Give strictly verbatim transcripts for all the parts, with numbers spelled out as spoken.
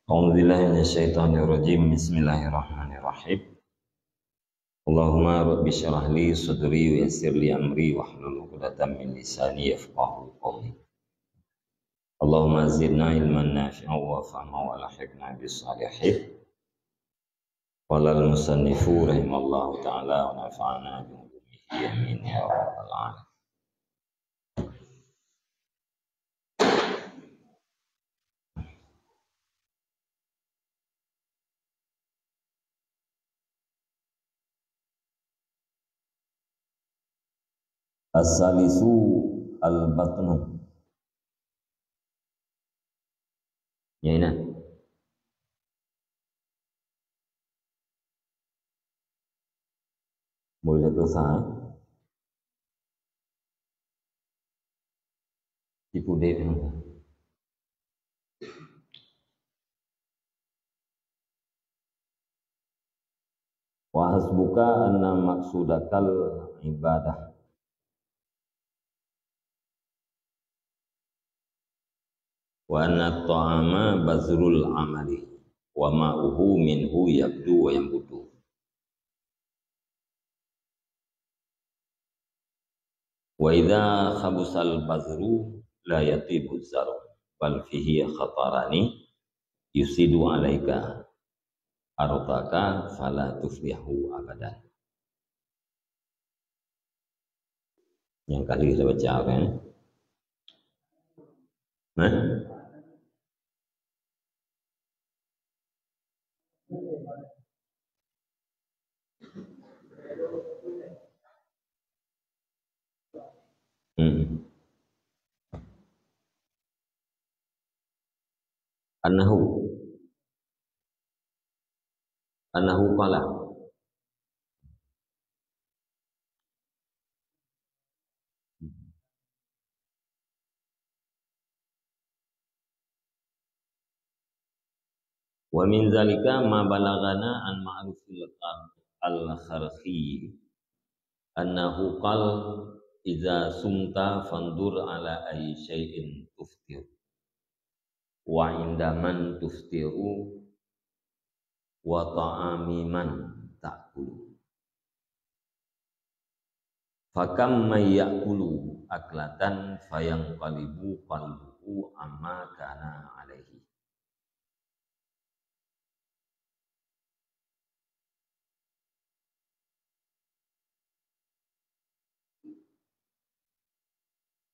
أعوذ بالله من الشيطان الرجيم. بسم الله الرحمن الرحيم. اللهم رب اشرح لي صدري ويسر لي أمري واحلل عقدة من لساني يفقهوا قولي. اللهم زدنا علما نافعا وفهما وألحقنا بالصالحين. قال المصنف رحمه الله تعالى ونفعنا بعلومه آمين يا رب العالمين. As-salisu al-batnu. Nyan inan. Boleh dosa, eh? Tipu dek. Wa hasbuka anna maqsudakal ibadah. Wa anna ta'ama bazrul amali. Wa ma'uhu minhu yabdu wa yanbutu. Wa idza khabusal bazru la yatibu zaru, bal fihi khatarani yusidu alaika ardaka fala tuflihu abadan. Nyang kali kita baca kan? Nah? Hmm. Annahu. Annahu qala. Wa min zalika ma balaghana an Ma'ruf al-, al-Kharkhi annahu qal, "Idza sumta fandur ala ayyi syai'in tuftir, wa inda man tuftiru, wa ta'ami man ta'kulu." Fakam may ya'kulu aklatan fayanqalibu qalbuhu amma kana alaihi.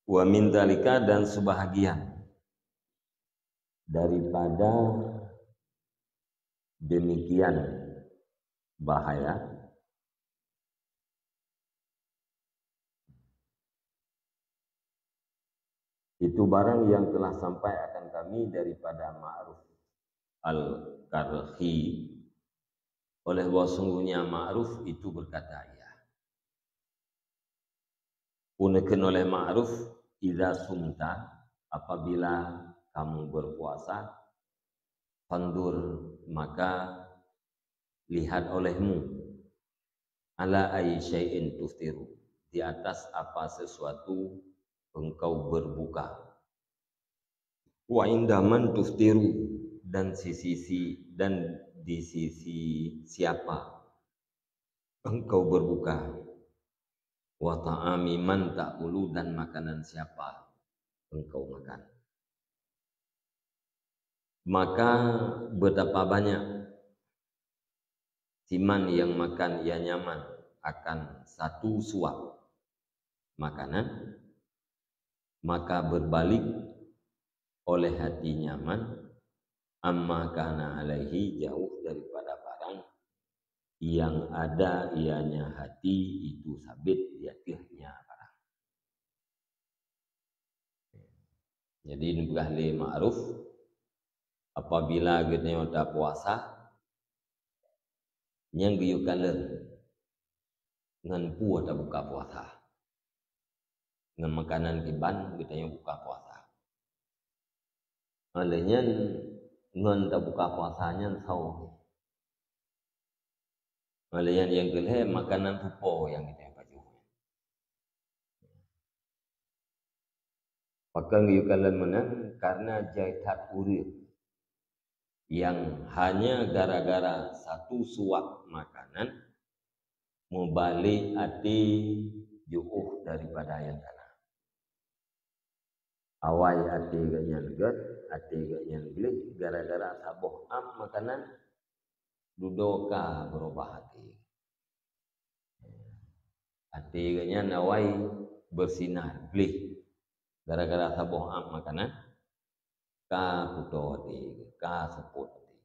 Wa min dzalika, dan sebahagian daripada demikian bahaya, itu barang yang telah sampai akan kami daripada Ma'ruf Al-Karkhi, oleh bahwa sungguhnya Ma'ruf itu berkata, ia. Uneukheun oleh Ma'ruf, "Idza sumta, apabila kamu berpuasa, fandur, maka lihat olehmu, ala ayyi syai'in tuftiru, di atas apa sesuatu engkau berbuka. Wa inda man tuftiru, dan sisi si, dan di sisi siapa engkau berbuka. Wa ta'ami man ta'kulu, dan makanan siapa engkau makan." Maka betapa banyak siman yang makan ia nyaman akan satu suap makanan, maka berbalik oleh hati nyaman, amma kana alaihi, jauh daripada barang yang ada ianya hati itu sabit di ateuehnya barang. Jadi, neupeugah lé Ma'ruf, apabila geutanyoe tapuasa, nyan geuyue kalon ngon peue tabuka puasa. Ngon makanan kiban geutanyoe buka puasa. Óh lheueh nyan, ngon tabuka puasa nyan sawoe. Óh lheueh nyan nyang keu lhée makanan pupo nyang geutanyoe pajoh. Pakon geuyue kalon meunan, karena jai that ureuëng yang hanya gara-gara satu suap makanan, mubalek até jiôh daripada nyang kana. Awai até geuh nyan gét, até geuh nyan gleh gara-gara saboh am makanan, dudoe ka beurubah até. Até geuh nyan awai beusinar gleh gara-gara saboh am makanan, ka kuto até, ka seupôt até.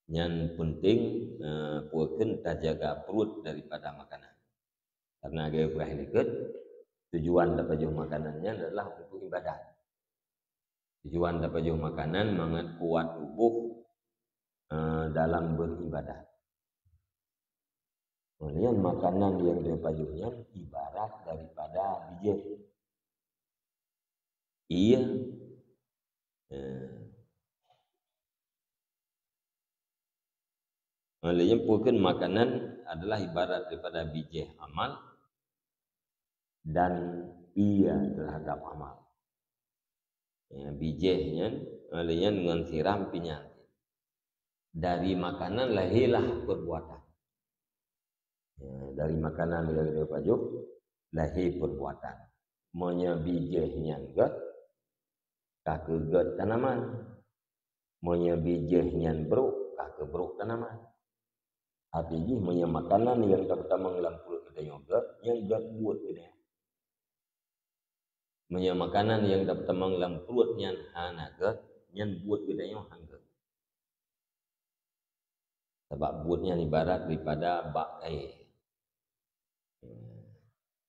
Nyan peunteng, eh, peue kheun tajaga pruet daripada makanan. Karena geupeugah likot, tujuan tapajoh makanan nyan adalah untuk ibadat. Tujuan tapajoh makanan mangat kuat tuboh, eh, dalam beribadat. Kemudian makanan yang tapajoh nyan ibarat daripada bijéh. Iya. Eh. Oleh nyan, peue kheun makanan adalah ibarat daripada bijéh amal dan iya terhadap amal. Ya, bijéh nyan, oleh nyan ngon siram pih nyan. Dari makanan lahirlah perbuatan. Ya, dari makanan yang dia pajoh, lahir perbuatan. Meunyoe bijéh nyan gét, ka keu gét tanaman. Meunyoe bijéh nyan brok, ka keu brok tanaman. Arti jih, meunyoe makanan nyang tapeutamong lam pruet geutanyoe gét, nyan gét buet geutanyoe. Meunyoe makanan nyang tapeutamong lam pruet nyan hana gét, nyan buet geutanyoe han gét. Sabab buet nyan ibarat daripada bak kayée.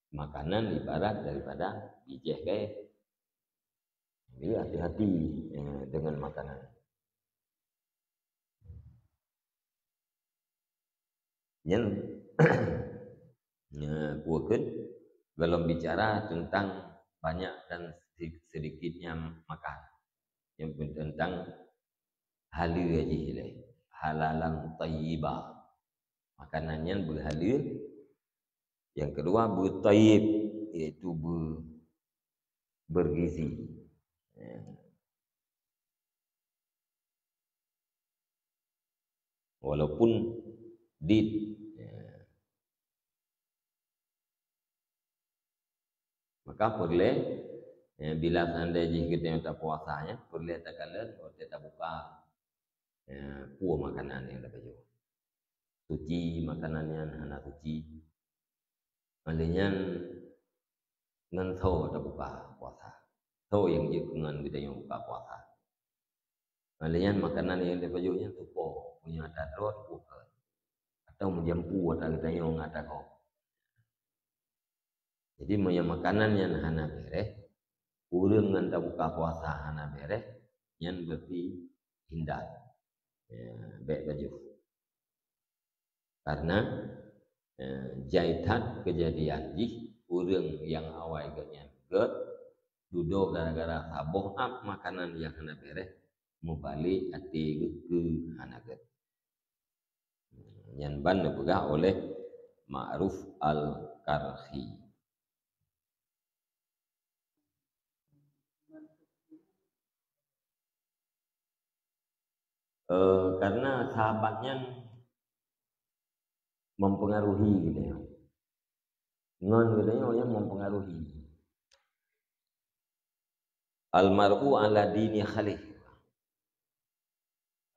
Makanan ibarat daripada bijéh kayée. Jadi, hati-hati, eh, dengan makanan. Nyan, ya, peue kheun, golom bicara teuntang banyak dan sedi-, sedikitnya makan. Nyan pun teuntang haleue jih lé, halalan thayyiba. Makanan nyan beuhaleue. Yang kedua, beuthayyib, iaitu be-, bergizi. Ya. Walaupun dit, ya. Maka peureulée, ya, bila seandai jih geutanyoe tapuasa, ya, peureulée takalon watée tabuka, ya, peue makanan nyang tapajoh. Suci makanan nyan hana suci. Oleh nyan, ngon soe tabuka puasa? Soe nyang jeuet keu ngon geutanyoe buka puasa? Oleh nyan, makanan nyang tapajoh nyan tupo, meunyoe ata droe tupo keu, atau meujampu ata geutanyoe ngon ata gob. Jadi, meunyoe makanan nyan hana beuréh, ureuëng ngon tabuka puasa hana beuréh, nyan berarti hindar. Ya, bék pajoh. Karena, eh, jai that keujadian jih, ureuëng nyang awai geuh nyan gét, dudoe gara-gara saboh ap makanan nyang hana beuréh, mubalek até geuh keu hana gét. Nyan ban neupeugah oleh Ma'ruf Al-Karkhi. Eh, karena sahabat nyan mempengaruhi geutanyoe. Ngon geutanyoe nyang mempengaruhi. Al-mar'u ala dini khalih.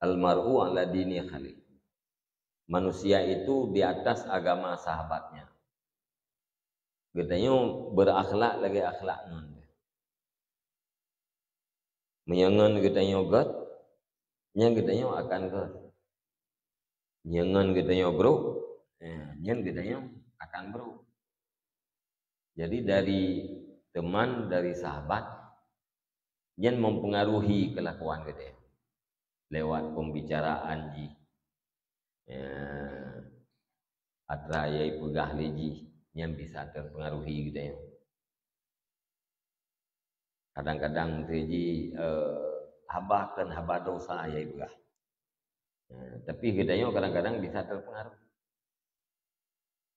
Al-mar'u ala dini khalih. Manusia itu di atas agama sahabatnya. Geutanyoe berakhlak lagée akhlak ngon. Meunyoe ngon geutanyoe gét, nyan geutanyoe akan gét. Meunyoe ngon geutanyoe brok, eh, nyan geutanyoe akan brok. Jadi, dari teman, dari sahabat, nyan mempengaruhi kelakuan geutanyoe lewat pembicaraan jih. Ya, atra nyang jipeugah lé jih, nyan bisa terpengaruhi geutanyoe. Kadang-kadang teujih, eh, haba kon haba dosa nyang jipeugah. Eh, tapi geutanyoe kadang-kadang bisa terpengaruh.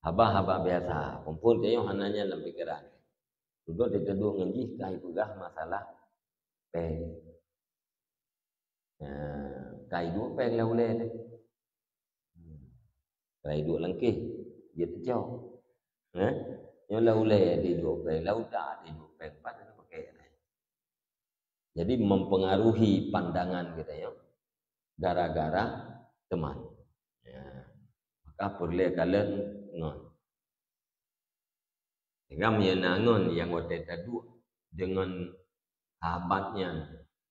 Haba-haba biasa, muphom tanyoe hana nyan lam pikeran. Dudoe teuduek ngon jih ka jipeugah masalah péng. Ha, ka iduek péng lam ulée teuh. Hmm. Ka iduek lam kéh, jeuet teucok. Eh? Nyoe lam ulée iduek péng, lam utak iduek péng, pat na pakai. Jadi mempengaruhi pandangan geutanyoe gara-gara teuma. Ya. Maka peureulée kalon ngon. Sehingga meunyoe na ngon nyang watée taduek deungon sahabat nyan,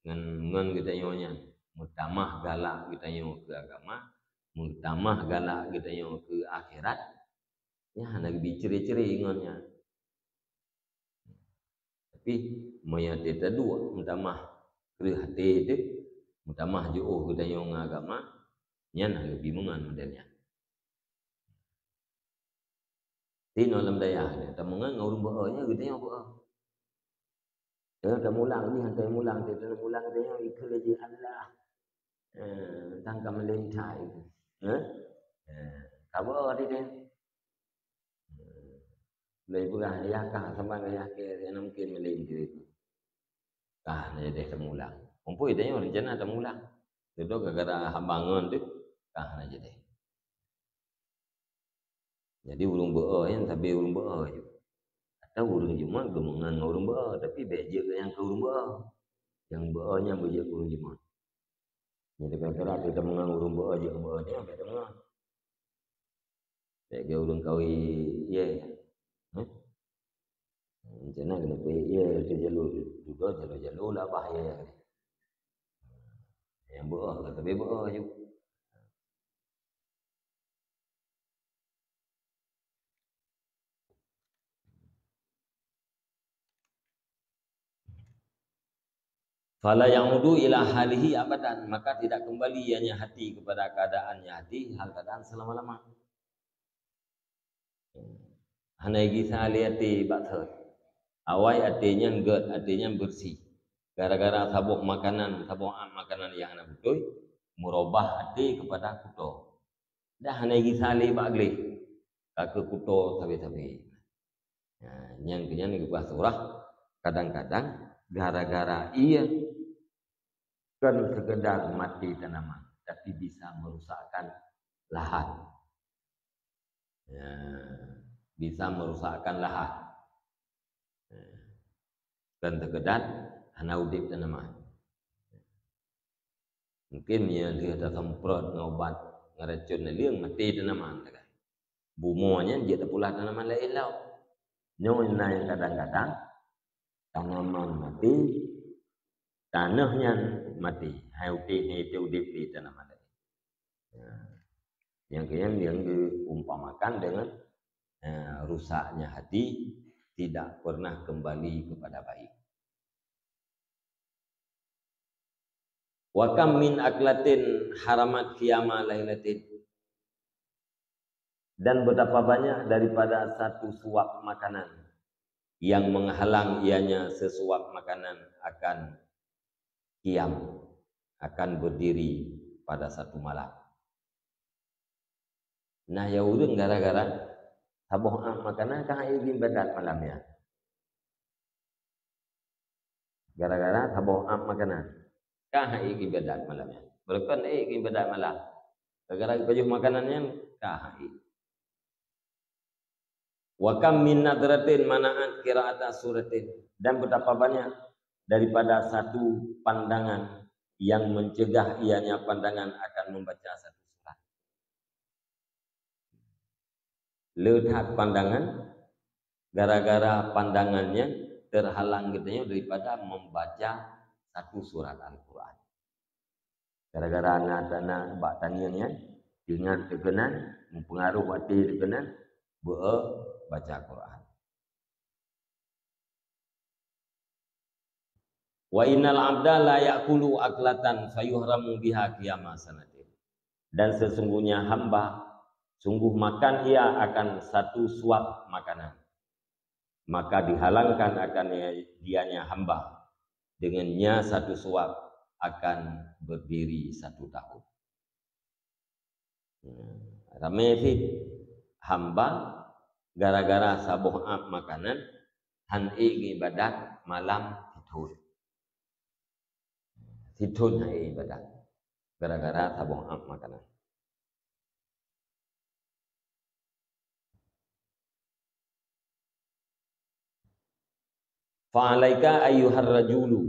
ngon, ngon geutanyoe nyan, meutamah galak geutanyoe keu agama, meutamah galak geutanyoe keu akhirat, nyan hana geubi cre-cre ngon nyan. Tapi meunyoe watée taduek meutamah kreueh até teuh, meutamah jiôh geutanyoe ngon agama, nyan hana geubi meungon model nyan. Sinoe lam dayah nyoe, tameungon ngon ureuëng beuo nyoe geutanyoe beuo. Nyoe tamulang jih, hana tamulang, tamulang geutanyoe ikheun lé jih Allah. Eh, tang ka meulintah itu. Eh? Eh, ka beuo di dia. Lé peugah yah kah saban yah kée, hana mungken meulintah itu. Kah na jadi tamulang. Umpui tanyoe rencana tamulang. Dudoe gara-gara haba ngon tu, kah na jadi. Jadi ureuëng beuo nyan sabe ureuëng beuo ju. Atau ureuëng Jumat geumeungon ngon ureuëng beuo, tapi bék jeuet nyang keu ureuëng beuo. Nyang beuo nyan beujeuet keu ureuëng Jumat. Jadi kira-kira kita meungon ureuëng beuo jeuet beuo nyan, bék meungon. Bék keu ureuëng kawi, ye. Hah? Macam mana kena pergi, ye, di jalur, juga jalur-jalur lah bah, ye. Nyang beuo, tapi beuo ju. Fala ya'udu ila halihi abadan, maka tidak kembali ianya hati kepada keadaannya hati, hal keadaan selama-lama. Hana gisa lé até bak thot. Awai até nyan gét, até nyan beureuséh. Gara-gara saboh makanan, saboh ap makanan nyang hana beutôi, meurubah até keupada kuto. Dah hana gisa lé bak gleh, ka keu kuto sabe-sabe. Nah, nyan keu nyan geupeugah surah, kadang-kadang gara-gara ie kon sekedar mati tanaman, tapi bisa merusakkan lahan. Ya, bisa merusakkan lahan. Ya. Kon sekedar hana udeb tanaman. Mungkin meunyoe lheueh tasemprot ngon ubat ngon racun naleueng, maté tanaman tagai. Bumoe nyan jeuet tapula tanaman laén lom. Nyoe na nyang kadang-kadang tanaman maté, tanoh nyan maté, hai udeb, hai udeb lé tanaman laén. Ya. Nyang keu nyan, nyang geuumpamakan dengan, eh, rusaknya hati, tidak pernah kembali kepada baik. Wa kam min aklatin haramat qiyama lailatin. Dan betapa banyak daripada satu suap makanan yang menghalang ianya sesuap makanan akan qiyam, akan berdiri pada satu malam. Nah, ya ureuëng gara-gara saboh ap makanan ka hai ibadat malam nyan. Gara-gara saboh ap makanan, ka hai ibadat malam nyan. Beureukan ék ibadat malam. Gara-gara pajoh makanan nyan, ka hai. Wa kam min nadratin mana'at qira'ata suratin. Dan betapa banyak daripada satu pandangan yang mencegah ianya pandangan akan membaca satu surat. Le that pandangan, gara-gara pandangan nyan terhalang geutanyoe daripada membaca satu surat Al-Quran. Gara-gara na, na bak tangieng nyan, ingat keu keunan, mempengaruh até keu keunan, beu baca Quran. Wa innal abda la ya'kulu aklatan fayuhramu biha qiyama sanatin. Dan sesungguhnya hamba sungguh makan ia akan satu suap makanan, maka dihalangkan akan dianya hamba, dengannya satu suap akan berdiri satu tahun. Ramé cit hamba gara-gara saboh ap makanan han ék geuibadat malam sithon. Sithon han ék ibadat. gara-gara saboh ap makanan. Fa'alaika ayyuhar rajulu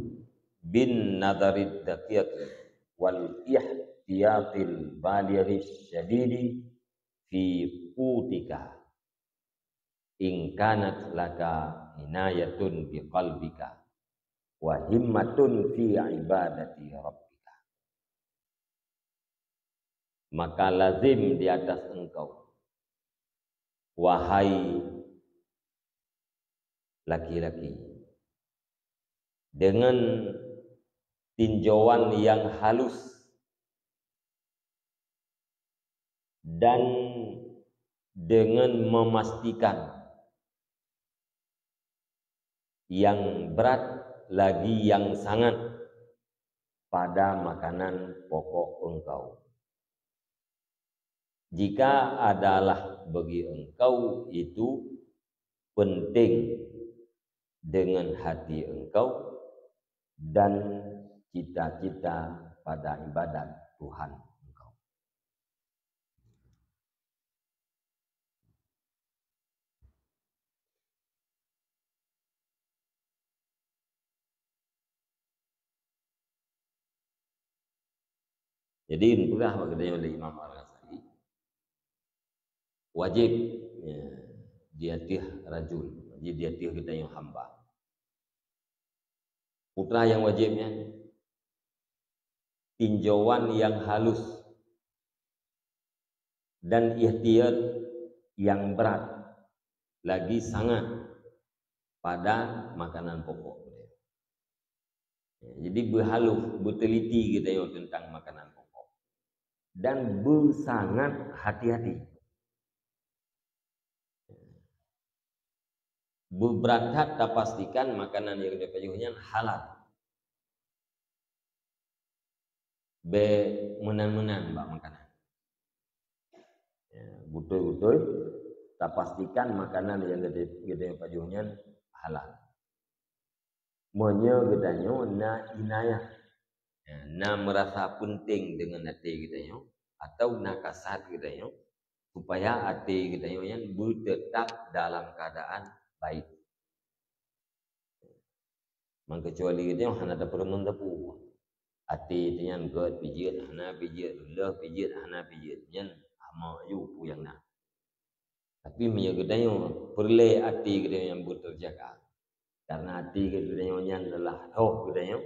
bin nadharid daqiqi wal ihtiyatil balighi syadidi fi qutika, in kanat laka inayatun bi qalbika wa himmatun fi ibadati rabbika. Maka lazim di atas engkau, wahai laki-laki, dengan tinjauan yang halus dan dengan memastikan yang berat lagi yang sangat pada makanan pokok engkau. Jika adalah bagi engkau itu penting dengan hati engkau dan cita-cita pada ibadat Tuhan engkau. Jadi, peugah bak geutanyoe lé Imam Al-Ghazali, wajéb, ya, di ateueh rajul, jadi di ateueh geutanyoe hamba. Putra nyang wajéb nyan, tinjauan nyang halus dan ikhtiyat nyang brat lagi sangat pada makanan pokok. Ya, jadi beuhalus, beuteliti geutanyoe teuntang makanan pokok dan beusangat hati-hati. Beubrat that tapastikan makanan nyang geutanyoe pajoh nyan halal. Bék meunan-meunan bak makanan. Ya, beutôi-beutôi tapastikan makanan nyang geutanyoe pajoh nyan halal. Meunyoe geutanyoe na inayah, ya, na meurasa peunteng deungon até geutanyoe, atau na kasat geutanyoe, supaya até geutanyoe nyan beuteutab dalam keuadaan baik. Meukecuali geutanyoe hana tapeurumeun sapeue. Até geutanyoe nyan gét pijeuet, hana pijeuet, reuloh pijeuet, hana pijeuet, nyan hama ju peue nyang na. Tapi meunyoe geutanyoe peureulée até geutanyoe nyang beuteujaga, karena até geutanyoe nyan adalah roh geutanyoe,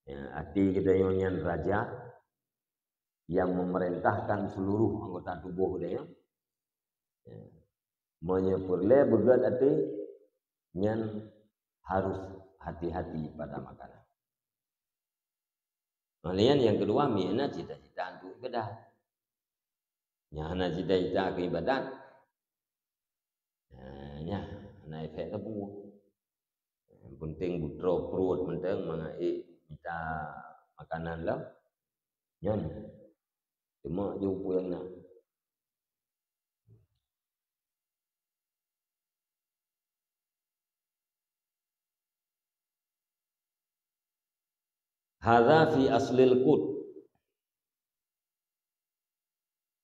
ya, até geutanyoe nyan raja yang memerintahkan seluruh anggota tubuh geutanyoe, ya. Meunyoe peureulée beugét até, nyan harus hati-hati pada makanan. Kemudian yang kedua, mie na cita-cita untuk ibadat. Nyang hana cita-cita keu ibadat, nah, nyan hana efek sapeue. Yang penting beutroe pruet mantong mangat ék mita makanan lom. Nyan. Cuma ju peue nyang na. Hadza fi aslil qut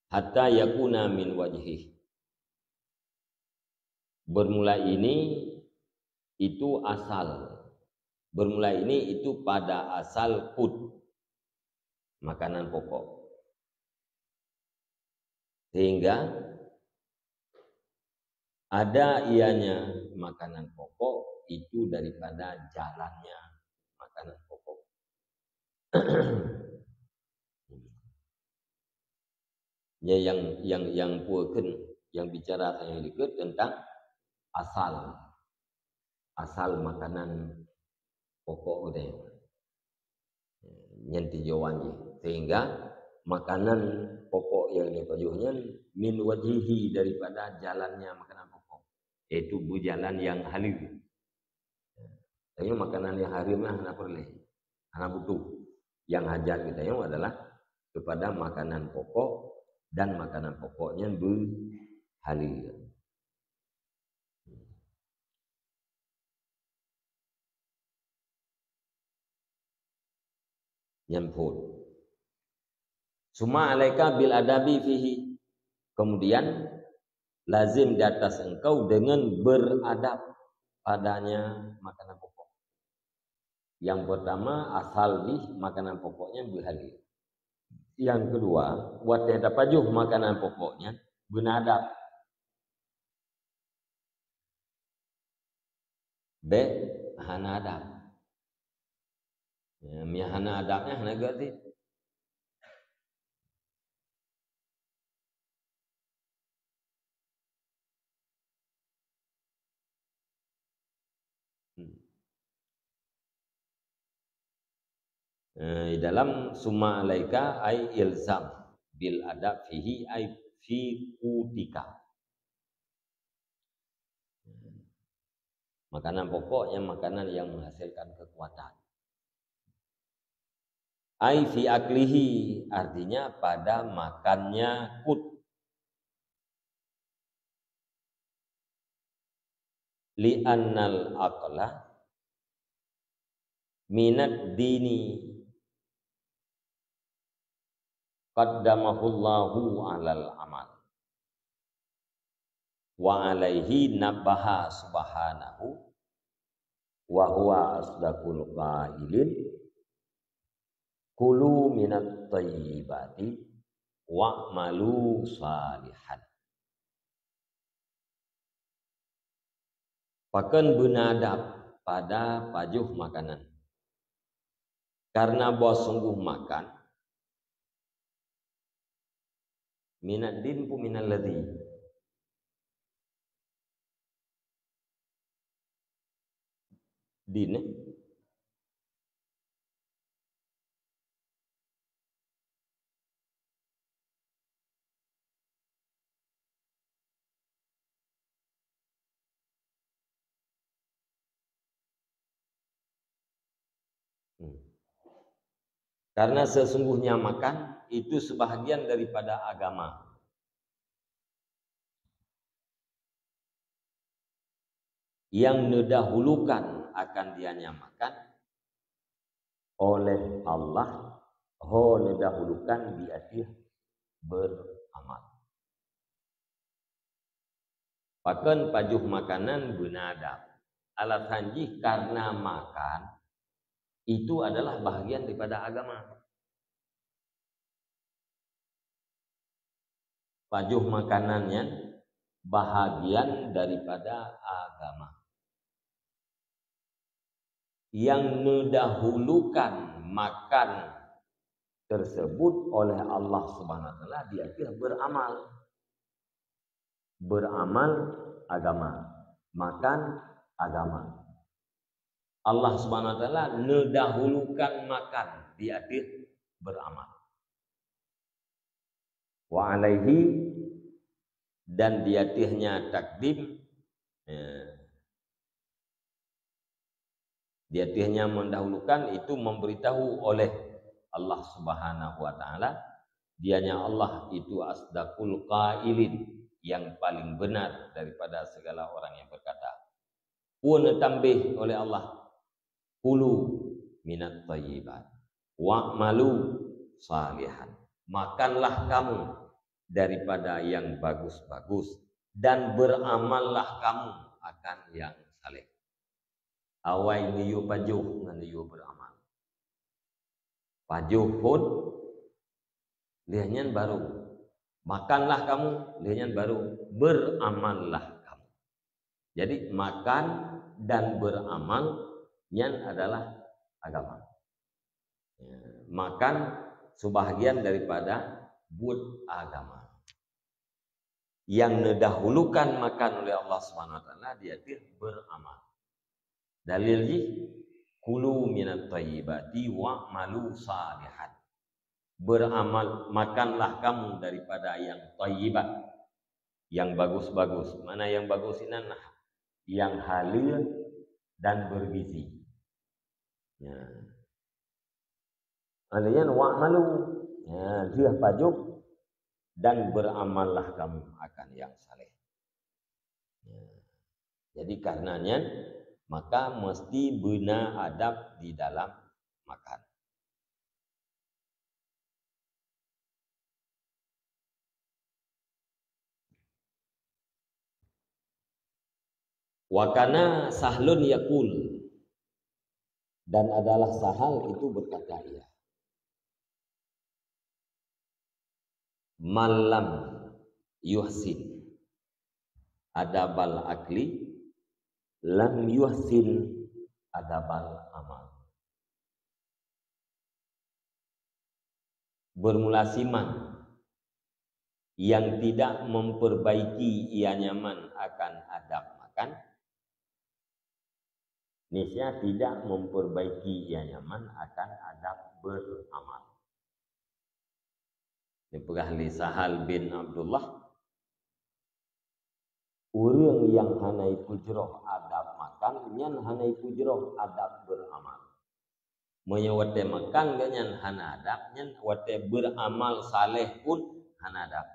hatta yakuna min wajhih. Bermula ini itu asal. Bermula ini itu pada asal qut, makanan pokok. Sehingga ada ianya makanan pokok itu daripada jalannya makanan pokok. Ya, yang, yang, yang pue kheun, yang bicara saya dikeue tentang asal, asal makanan pokok geutanyoe. Nyan tinjauan jih. Sehingga makanan pokok nyang geutanyoe pajoh nyan min wajhihi, daripada jalannya makanan pokok, yaitu beujalan nyang haleue. Tanyoe makanan nyang hareuem nyan hana peureulée, hana butuh. Nyang hajat geutanyoe adalah kepada makanan pokok dan makanan pokok nyan beuhaleue. Nyan phon. Summa alaika bil adabi fihi. Kemudian lazim di atas engkau dengan beradab padanya makanan pokok. Yang pertama, asal jih makanan pokoknya beuhalal. Yang kedua, watée tapajoh makanan pokoknya beuna adab. Bék hana adab. Ya, meunyo hana adab nyan hana gét cit. Hmm. Eh, dalam summa alaika ai ilzam bil adab fihi ai fi qutika. Makanan pokok yang makanan yang menghasilkan kekuatan. Ai fi aklihi, artinya pada makannya kut. Li annal aqla minad dini qaddamahullahu alal amal. Wa alaihi nabbaha subhanahu wa huwa asdaqul qailin, "Kulu minat thayyibati wa'malu shalihan." Pakon beuna adab pada pajoh makanan. Karena bahwa sungguh makan, minad din pu minal ladzi? Din, eh? Hmm. Karena sesungguhnya makan itu sebahagian daripada agama. Nyang neudahulukan akan dianyamakan oleh Allah, ho neudahulukan di ateueh beramal. Pakon pajoh makanan beuna adab? Alasan jih karena makan itu adalah bahagian daripada agama. Pajoh makanan nyan bahagian daripada agama. Nyang neudahulukan makan tersebut oleh Allah Subhanahu wa Taala di ateueh beramal. Beramal agama, makan agama. Allah Subhanahu wa Taala neudahulukan makan di ateueh beramal. Wa alaihi, dan di ateuehnya takdim, eh, di ateuehnya mendahulukan itu memberitahu oleh Allah Subhanahu wa Taala, dianya Allah itu asdaqul qailin, yang paling benar daripada segala orang yang berkata. Pun tambah oleh Allah, "Kulu minat thayyibat, wa'malu salihan." Makanlah kamu daripada yang bagus-bagus dan beramallah kamu akan yang saleh. Awai neuyue pajoh ngon neuyue beramal. Pajoh phon, lheueh nyan baru. Makanlah kamu, lheueh nyan baru beramallah kamu. Jadi, makan dan beramal nyan adalah agama. Ya, makan sebahagian daripada buet agama. Nyang neudahulukan makan oleh Allah Subhanahu wa Taala di ateueh beramal. Dalil jih, "Kulu minat thayyibati wa'malu salihan." Beramal, makanlah kamu daripada yang thayyibat, yang bagus-bagus. Mana yang bagus inan? Yang halal dan bergizi. Ya. Alaiyan wa'malu. Ya, lheueh pajoh dan beramallah kamu akan yang saleh. Ya. Jadi, karena nyan, maka mesti beuna adab di dalam makan. Wa kana Sahlun yaqul, dan adalah Sahal itu berkata, ia, "Man lam yuhsin adabal akli, lam yuhsin adabal amal." Bermula siman yang tidak memperbaiki ia nyaman akan adab makan, niscaya tidak memperbaiki ia nyaman akan adab beramal. Dipeugah lé Sahal bin Abdullah, ureuëng nyang hana ipeujroh adab makan, nyan hana ipeujroh adab beramal. Meunyoe watée makan geuh nyan hana adab, nyan watée beramal saleh pun hana adab.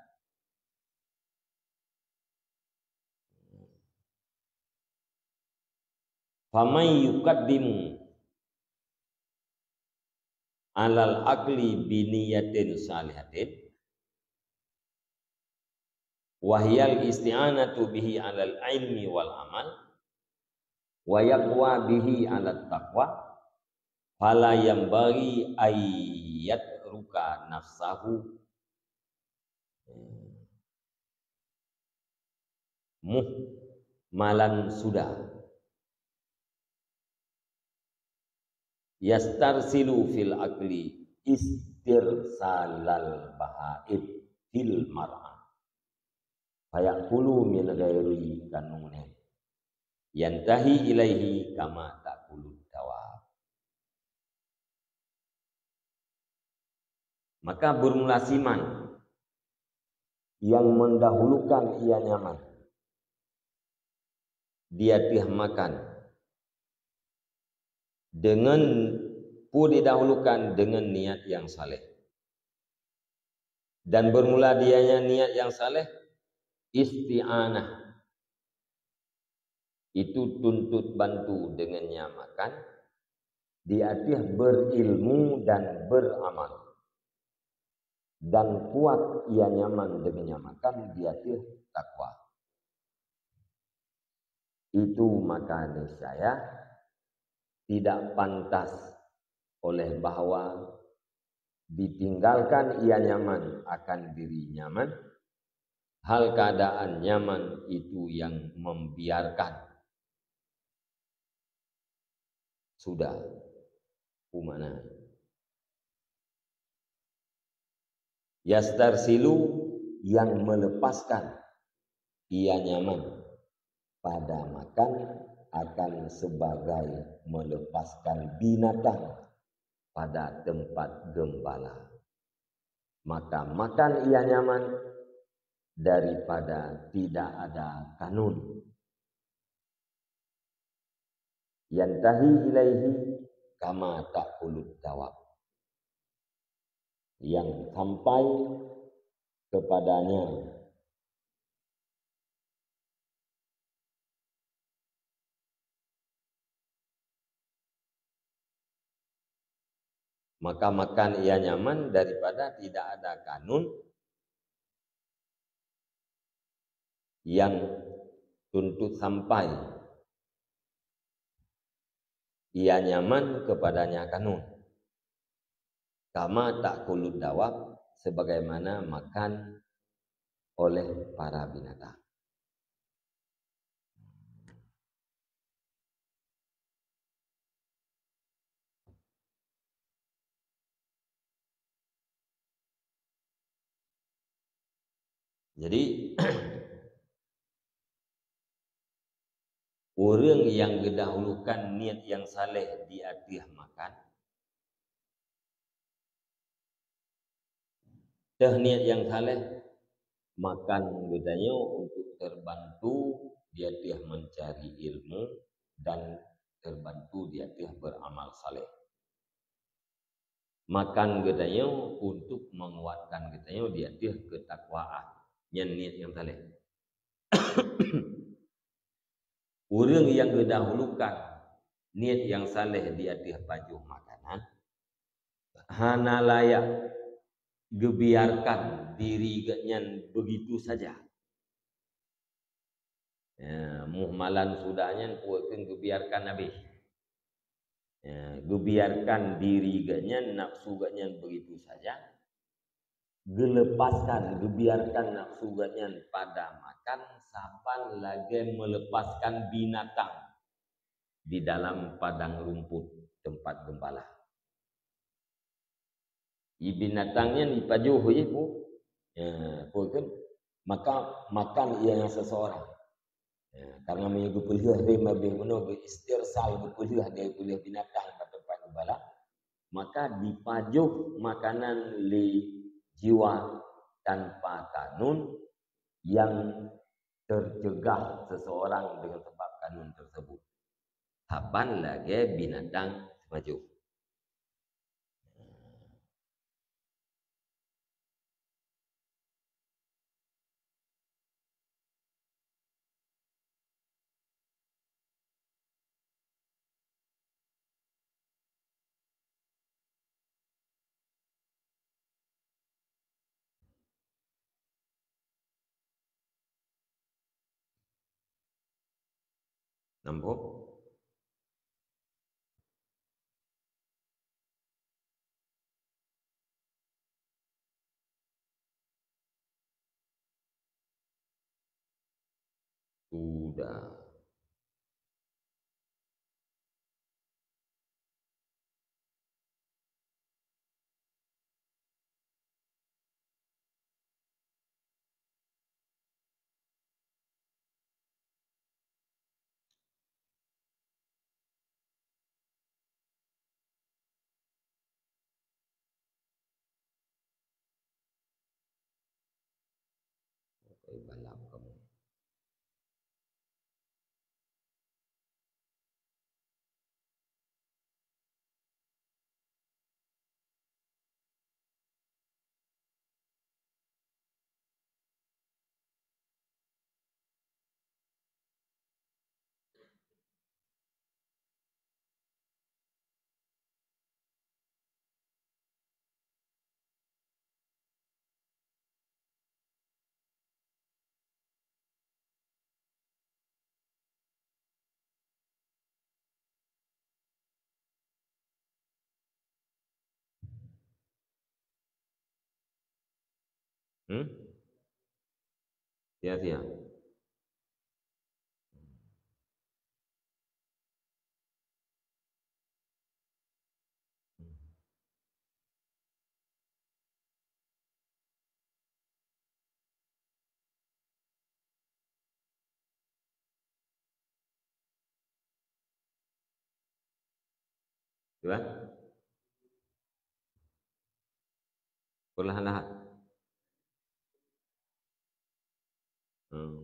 Faman yuqaddimu alal akli biniyatin salihatin, wa hiyal isti'anatu bihi alal ilmi wal amal, wa yaqwa bihi alat taqwa, fala yanbaghi ay yatruka nafsahu muhmalan suda. Yastarsilu fil akli istirsalal bahaim fil mar'a. Fayakulu min ghairi kanunin. Yantahi ilaihi kama takulud dawab. Maka bermula siman yang mendahulukan ia nyaman di ateueh makan dengan pu didahulukan dengan niat yang saleh. Dan bermula dianya niat yang saleh, isti'anah. Itu tuntut bantu dengan nya makan, di ateueh berilmu dan beramal. Dan kuat ia nyaman dengan nya makan di ateueh takwa. Itu maka niscaya tidak pantas oleh bahwa ditinggalkan ia nyaman akan diri nyaman, hal keadaan nyaman itu yang membiarkan. Sudah. Umana. Yastarsilu yang melepaskan ia nyaman pada makan akan sebagai melepaskan binatang pada tempat gembala. Maka makan ia nyaman daripada tidak ada kanun. Yantahi ilaihi kama takulud dawab. Yang sampai kepadanya. Maka makan ia nyaman daripada tidak ada kanun yang tuntut sampai ia nyaman kepadanya kanun. Kama takulud dawab, sebagaimana makan oleh para binatang. Jadi, ureuëng nyang geudahulukan niet nyang saleh di ateueh makan, teuh niet nyang saleh, makan geutanyoe untuk terbantu di ateueh mencari ilmu dan terbantu di ateueh beramal saleh. Makan geutanyoe untuk menguatkan geutanyoe di ateueh ketakwaan. Nyan niet nyang saleh. Ureuëng nyang geudahulukan niet nyang saleh di ateueh pajoh makanan, hana layak geubiarkan diri geuhnyan begitu saja. Ya, muhmalan sudah nyan, peue kheun geubiarkan habéh. Ya, geubiarkan diri geuh nyan, nafsu geuh nyan begitu saja. Geulepaskan, geubiarkan nafsu geuh nyan pada makan, saban lagée meulepaskan binatang di dalam padang rumput tempat geumbala. Di binatang nyan jipajoh jih pu-, ya, peue kheun, maka makan ia ngon seseorang. Ya, karena meunyoe geupeulheueh rem habéh meunoe, geuistirsal, geupeulheueh, geupeulheueh binatang bak teumpat geumbala, maka jipajoh makanan lé jiwa tanpa kanun yang tercegah seseorang dengan sebab kanun tersebut. Saban lagée binatang jipajoh. Nampak? Sudah. Balam kamoe. Hmm? Sia-sia. Dua. Perlahan-lahan. Hmm.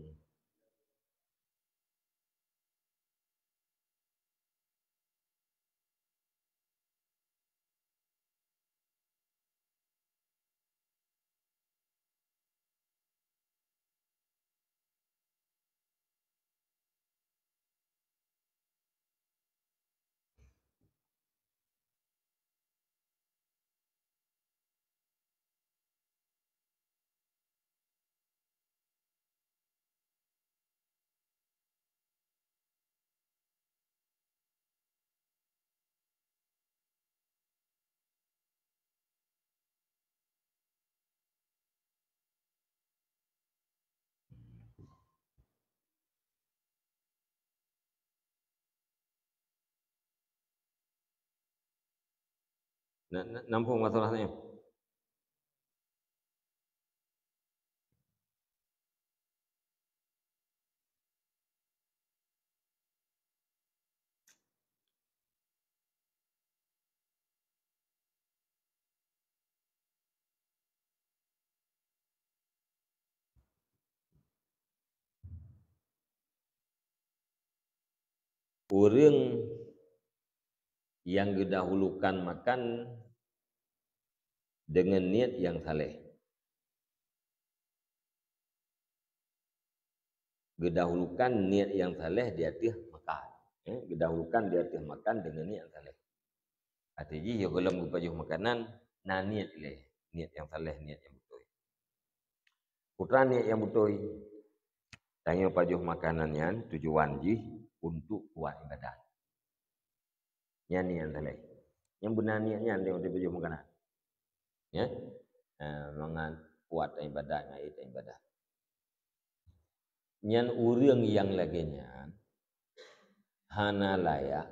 Na, na, nampung masalah nyoe. Ureuëng nyang geudahulukan makan deungon niet nyang saleh. Geudahulukan niet nyang saleh di ateueh makan. Eh, geudahulukan di ateueh makan deungon niet nyang saleh. Até jih, ya, gohlom geupajoh makanan, na niet lé, niet nyang saleh, niet nyang beutôi. Peue treuk niet nyang beutôi? Tanyoe pajoh makanan nyan tujuan jih untuk kuat ibadat. Nyan niat nyang saleh. Nyang beuna niat nyan tanyoe pajoh makanan. Ya. Eh, mangat kuat ibadat, ngon ibadat. Nyan ureuëng nyang lagée nyan hana layak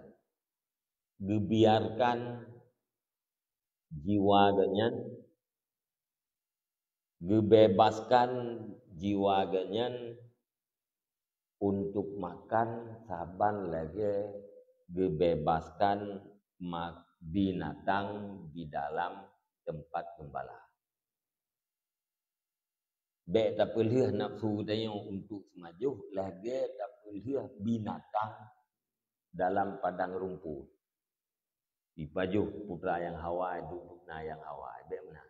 geubiarkan jiwa geuh nyan, geubebaskan jiwa geuh nyan untuk makan saban lagée geubebaskan ma-, binatang di dalam tempat geumbala. Bék tapeulheueh nafsu tanyoe untuk seumajoh lagée tapeulheueh binatang dalam padang rumput. Ipajoh putra nyang hawa, dubna nyang hawa, bék meunan.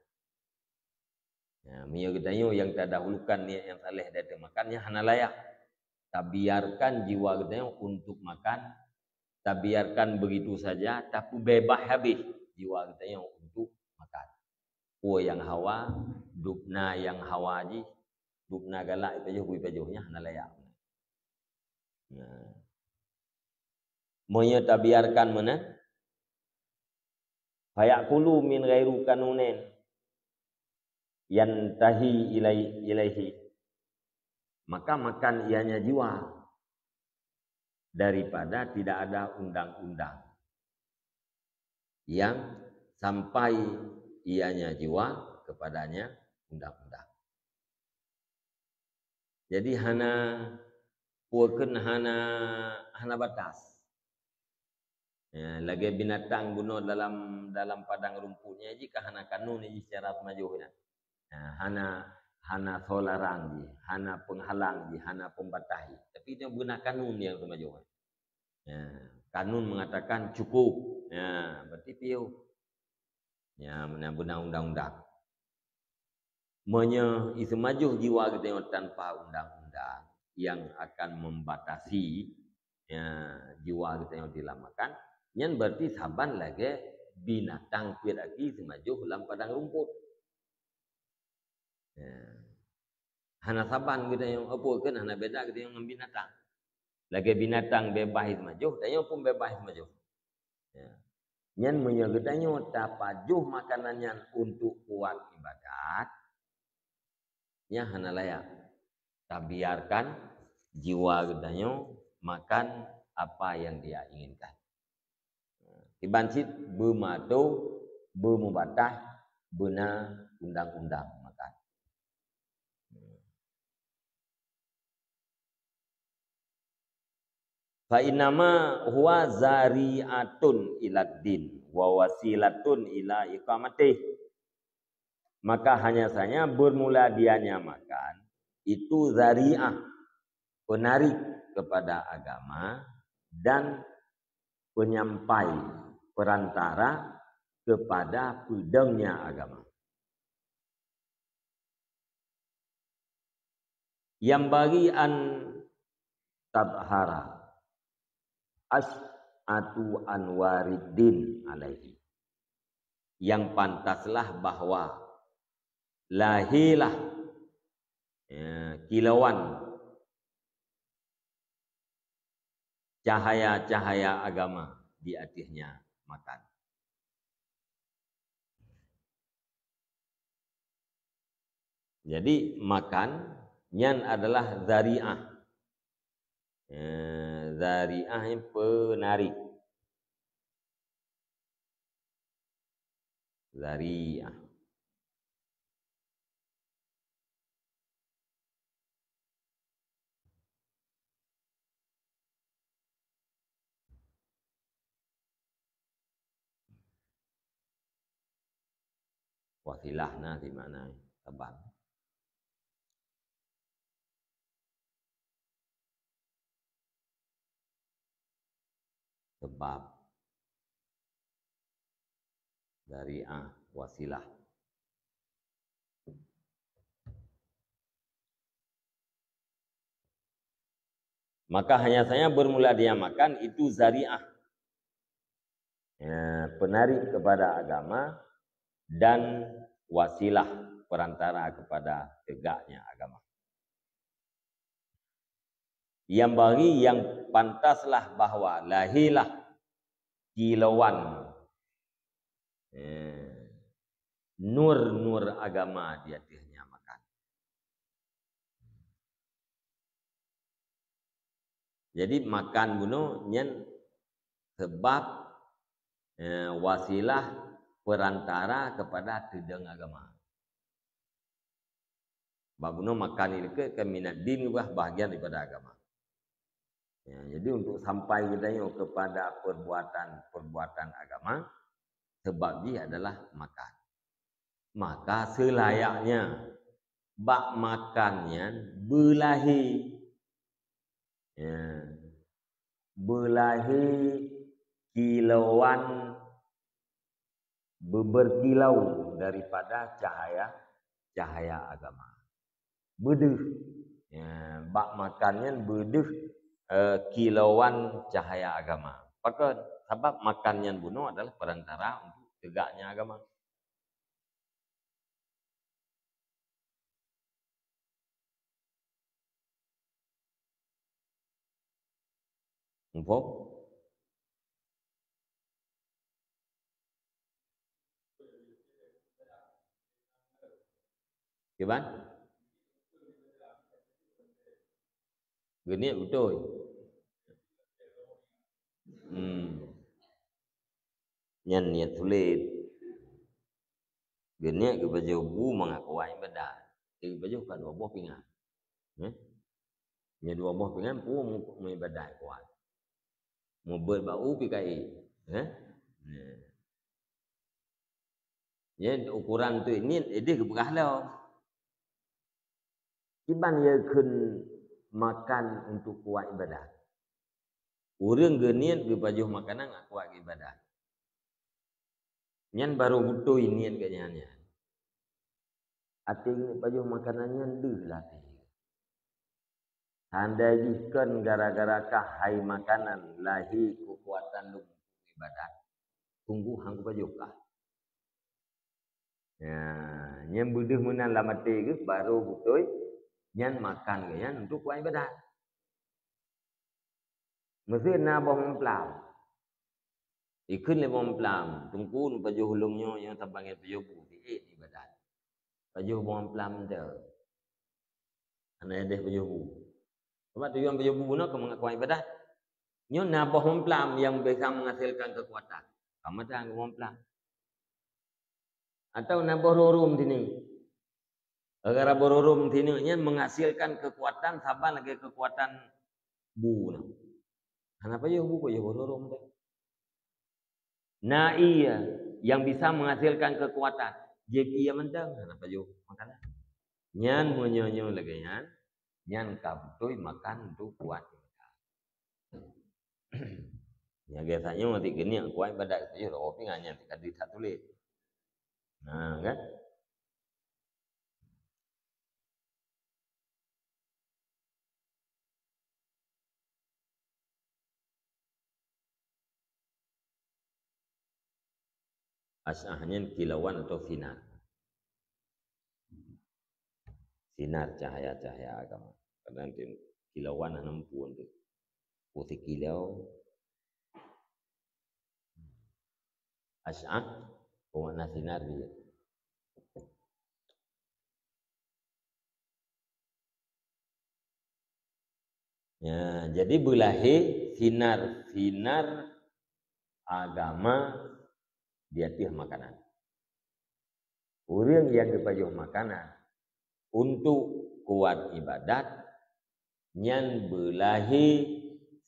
Ya, meunyoe geutanyoe nyang tadahulukan niat nyang saleh dari makan, nyan hana layak. Tabiarkan jiwa geutanyoe untuk makan, tabiarkan begitu saja, tapeubeubaih habéh jiwa geutanyoe untuk makan. Peue nyang hawa, dubna nyang hawa jih, dubna galak ipajoh, ipajoh, nyan hana layak. Nah. Meunyoe tabiarkan meunan, fayakulu min ghairi qanunin yantahi ilai-, ilaihi, maka makan ianya jiwa daripada tidak ada undang-undang yang sampai ianya jiwa kepadanya undang-undang. Jadi hana, peue kheun hana, hana batas. Ya, lagée binatang bunoe dalam, dalam padang rumput nyan jih ka hana kanun jih secara seumajoh nyan. Ya, hana, hana soe larang jih, hana peunghalang jih, hana peumbatas jih. Tapi nyan beuna kanun nyang seumajoh nyan. Ya, kanun mengatakan cukup. Ya, berarti piôh. Ya, meunan beuna undang-undang. Meunyoe iseumajoh jiwa geutanyoe tanpa undang-undang yang akan membatasi, ya, jiwa geutanyoe dilam makan, nyan berarti saban lagée binatang peuet aki seumajoh lam padang rumput. Ya. Hana saban geutanyoe, apa kheun hana beda geutanyoe ngon binatang. Lagée binatang beubaih seumajoh, tanyoe pun beubaih seumajoh. Ya. Nyan meunyoe geutanyoe tapajoh makanan nyan untuk kuat ibadat, nyan hana layak. Tabiarkan jiwa geutanyoe makan apa yang dia inginkan. Kiban cit beumato, beumubataih, beuna undang-undang makan. Fa innama huwa zari'atun ilad din wa wasilatun ila iqamatih. Maka hanya saja bermula dianya makan, itu zari'ah, penarik kepada agama, dan penyampai, perantara kepada peudeuengnya agama. Yanbaghi an tadhhara asy'atu anwarid din alaihi. Yang pantaslah bahwa lahirlah, ya, kilauan cahaya-cahaya agama di ateueh nyan makan. Jadi, makan nyan adalah zari'ah. Eh, zari'ah nyan penarik. Zari'ah. Wasilah na di makna sabab. Sabab. Zari'ah, wasilah. Maka hanya saja bermula dia makan itu zari'ah. Ya, penarik kepada agama dan wasilah perantara kepada tegaknya agama. Yang bagi yang pantaslah bahwa lahirlah kilauan, eh, nur-nur agama di ateueh nyan makan. Jadi makan bunoe nyan sebab, eh, wasilah perantara kepada teudong agama. Bak bunoe makan nyan dikeue kan minad din, bah bahagian daripada agama. Ya, jadi untuk sampai geutanyoe kepada perbuatan-perbuatan agama, sebab jih adalah makan. Maka seulayaknya bak makan nyan beulahé. Ya. Beulahé kilauan, be-, berkilau daripada cahaya, cahaya agama. Beudeuh. Ya, bak makan nyan beudeuh, eh, kilauan cahaya agama. Pakon? Sabab makan nyan bunoe adalah perantara untuk tegaknya agama. Muphom? Kiban? Geuniet beutôi. Hmm. Nyan niet sulet. Geuniet geupajoh bu mangat kuat ibadat. Geupajoh ka dua boh pingan. Eh? Nyan dua boh pingan peue mu-, meuibadat kuat. Mubeuet bak u pi ka ék. Eh? Nah. Nyan ukuran tu niet ideh geupeugah lom. Kiban ye kheun makan untuk kuat ibadat. Ureuëng geuniet geupajoh makanan ngat kuat ibadat. Nyan barô beutôi niet geuh nyan, nyan. Até geuh pajoh makanan nyan deuh lah até. Tandai jih kon gara-gara kah hai makanan lahé keukuatan lôn ibadat. Sungguh han kupajoh kah. Ya, nyan beudeuh meunan lam até geuh barô beutôi nyan makan geuh nyan untuk kuat ibadat. Meusé na boh mamplam. Ikheun lé boh mamplam, "Teungku, neupajoh ulôn nyoe, nyoe saban ngon pajoh bu, siék ibadat." Pajoh boh mamplam teuh. Hana ideh pajoh bu. Sabab tujuan pajoh bu bunoe keu mangat kuat ibadat. Nyoe na boh mamplam nyang bisa menghasilkan kekuatan. Ka meuteun boh mamplam. Atau na boh rhurom sineuk. Gara-gara boh rhurom sineuk nyan menghasilkan kekuatan saban lagèe kekuatan bu nyoe. Hana pajoh bu, pajoh boh rhurom teuh. Na ié nyang bisa menghasilkan kekuatan, jeuet ié mantong, hana pajoh makanan. Nyan meunyoe-nyoe lagèe nyan, nyan ka beutôi makan untuk kuat ibadat. Nyang biasa nyoe ti geuniet kuat ibadat, pajoh rot pingan nyan ti ka deuh that tuléh. Nah, kan? Asy'ah nyan kilauan atau sinar. Sinar cahaya-cahaya agama. Kadang tu kilauan hana muphom tu. Putih kilau. Asy'ah, pemakna sinar dia. Ya, jadi beulahé sinar-sinar agama di ateueh makanan. Ureuëng nyang geupajoh makanan untuk kuat ibadat, nyan beulahé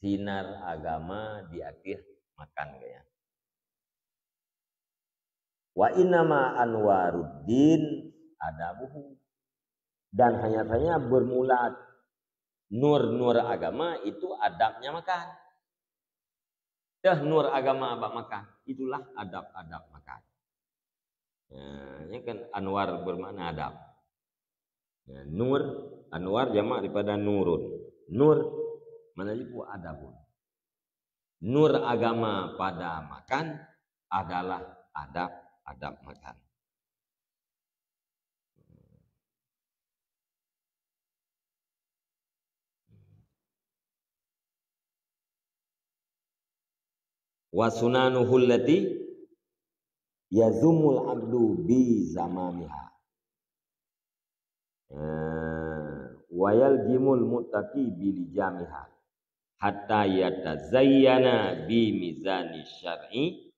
sinar agama di ateueh makan geuh nyan. Wa innama anwaruddin adabuhu. Dan hanya saja bermula nur-nur agama itu adabnya makan. Teuh nur agama bak makan, itulah adab-adab makan. Nah, ini kan anwar bermakna adab. Ya, nur, anwar jamak daripada nurun. Nur, mana jipu adabun. Nur agama pada makan adalah adab-adab makan. Wa sunanuhu allati yazumul abdu bi zamamiha. Eh, wa yaljimul muttaqi bi lijamiha. Hatta yatazayyana bi mizani syar'i,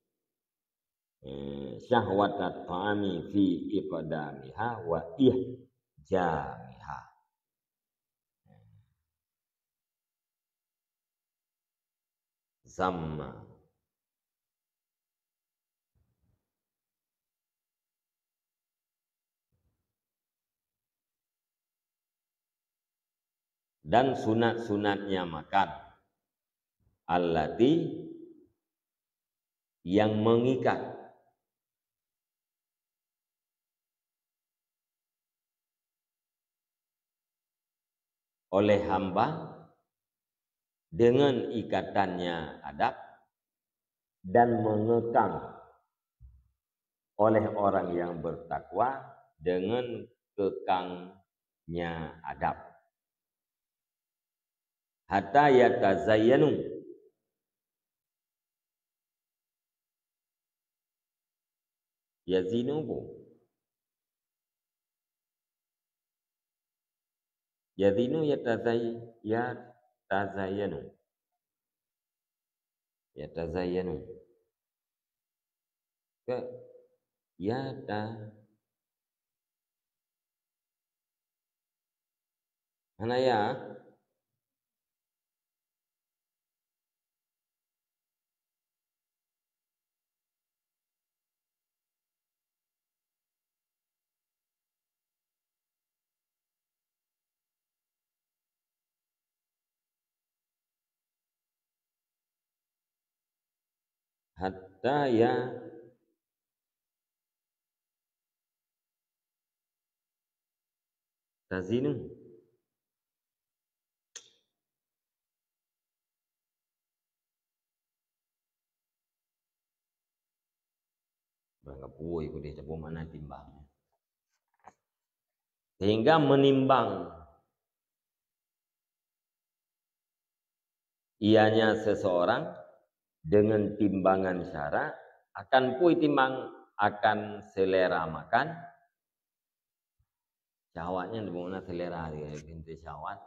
eh, syahwatat ta'ami fi iqdamiha wa ihjamiha. Zamma. Dan sunat-sunatnya makan. Allati, yang mengikat. Oleh hamba dengan ikatannya adab dan mengekang oleh orang yang bertakwa dengan kekangnya adab. Hatta yatazayyanu. Yazinu bu. Yazinu yatazay-, yatazayyanu. Yatazayyanu. Ke yata-, hana ya? Hatta ya tazinu. Bang kapuai ku deh, campur makna timbang. Sehingga menimbang ianya seseorang dengan timbangan syara, akan pui timbang, akan selera makan. Syahwat nyan bukan selera dia, pintu syahwat.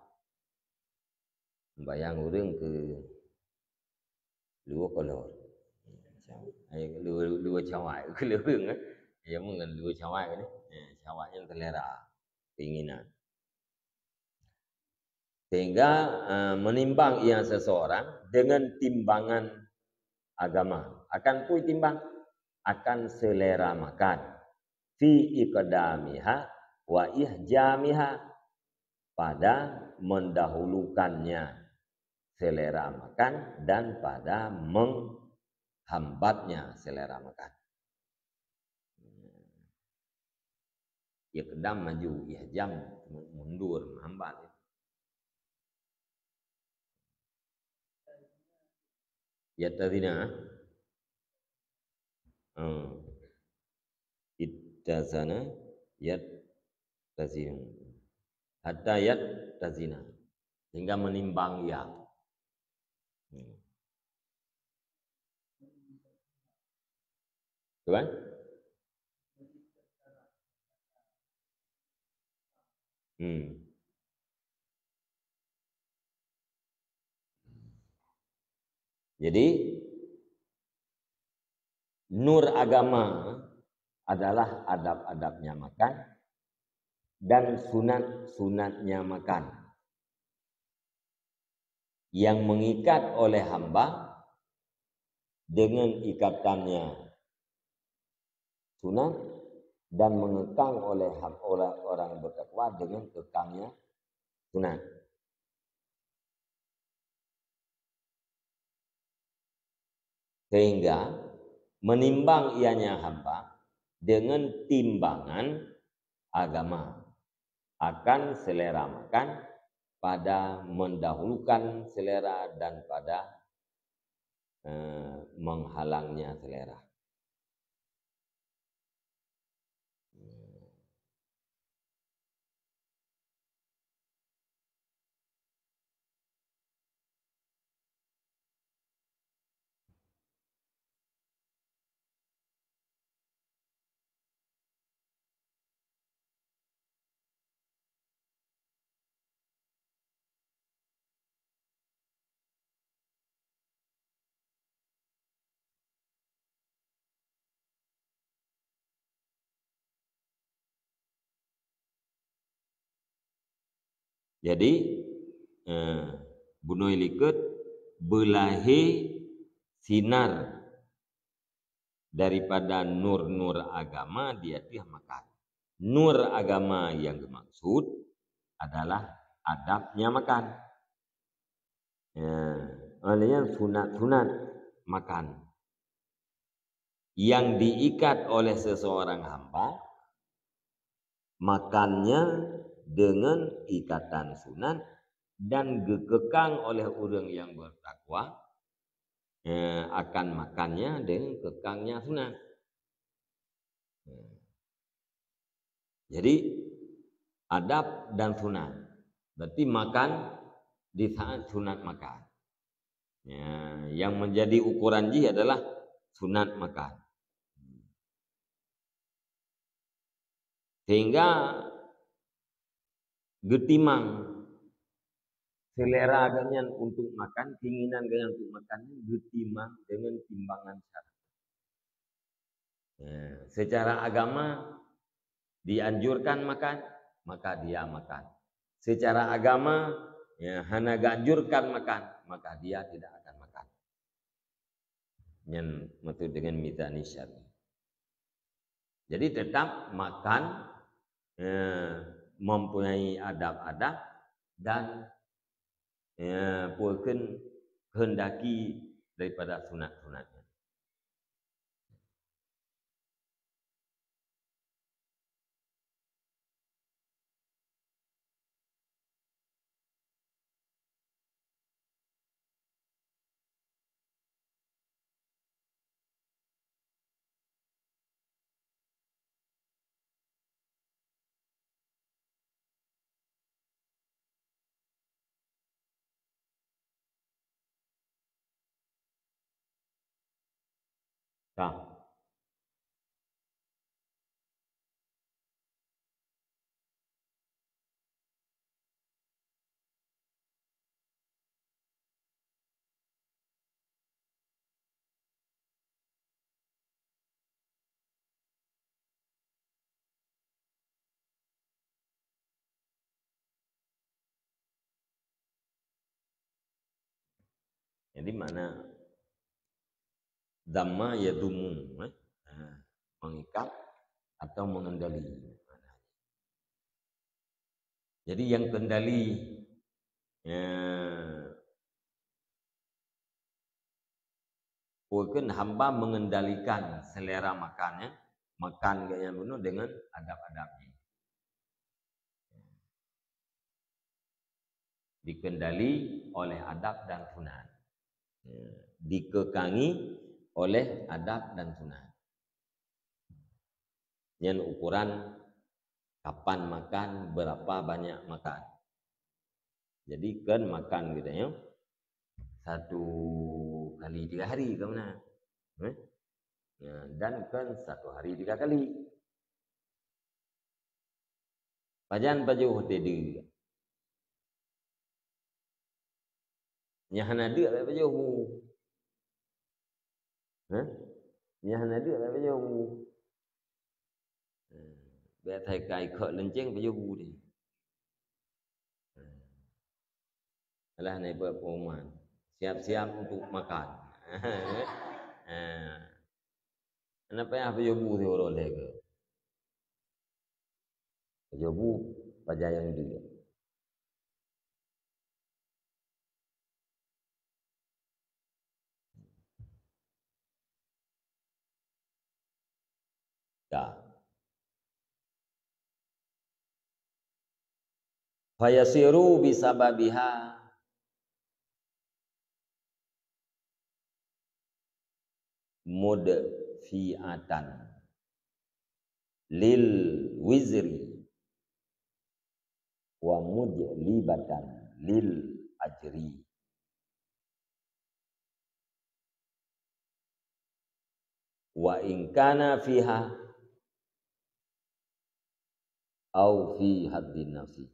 Bayang ureueng keu luwa kolor. Ai, luwa, luwa cawai keu ureueng, eh. Ya, mungkin luwa cawai ni. Eh, syahwat nyan selera, keinginan. Sehingga, eh, menimbang ia seseorang dengan timbangan agama. Akan pui timbang, akan selera makan. Fi iqdamiha wa ihjamiha, pada mendahulukannya selera makan dan pada menghambatnya selera makan. Iqdam maju, ihjam mundur, menghambat. Yattazina. Hmm. Ittazana yattazinu. Hatta yattazina. Sehingga menimbang ia. Hmm. Betul kan? Hmm. Jadi, nur agama adalah adab-adabnya makan dan sunat-sunatnya makan yang mengikat oleh hamba dengan ikatannya sunat dan mengekang oleh ham-, oleh orang bertakwa dengan kekangnya sunat. Sehingga menimbang ianya hamba dengan timbangan agama akan selera makan pada mendahulukan selera dan pada, eh, menghalangnya selera. Jadi, eh, bunoe likot beulahé sinar daripada nur-nur agama di ateueh makan. Nur agama nyang geumaksud adalah adabnya makan. Ya, maknanya sunat-sunat makan yang diikat oleh seseorang hamba, makannya dengan ikatan sunat dan geukekang oleh ureuëng nyang bertakwa, eh, akan makannya dengan kekangnya sunat. Jadi, adab dan sunat. Berarti makan di saat sunat makan. Ya, yang menjadi ukuran jih adalah sunat makan. Sehingga geutimang selera geuhnyan untuk makan, keinginan geuhnyan untuk makan geutimang dengan timbangan syara'. Ya, secara agama dianjurkan makan, maka dia makan. Secara agama, ya, hana geuanjurkan makan, maka dia tidak akan makan. Nyan maksud dengan mizani syar'i. Jadi tetap makan, eh, mempunyai adab-adab dan, eh, pukon kehendaki daripada sunat-sunatnya. Ka. Jadi makna dhamma yadhumu, eh? Ha, mengikat atau mengendali. Jadi yang kendali, eh, pukon hamba mengendalikan selera makan, ya. Makan gaya bunoe dengan adab-adabnya. Dikendali oleh adab dan sunat. Ya, dikekangi oleh adab dan sunat. Nyan ukuran kapan makan, berapa banyak makan. Jadi kan makan gitu ya. Satu kali tiga hari kan mana? Eh? Ya, dan kan satu hari tiga kali. Pajan pajoh tadi. Nyang hana deuk bèk pajoh bu. Hah? Nyang hana deuk bèk pajoh bu. Bèk that ka ikot leunceng pajoh bu deh. Alah na ibuat pengumuman. Siap-siap untuk makan. Ha. Hana payah pajoh bu siuroe lé keu. Pajoh bu pajan nyang deuk. Ka. Fayasiru bisababiha mudfi'atan lil wizri wa mujlibatan lil ajri. Wa in kana fiha au fi haddin nafsi.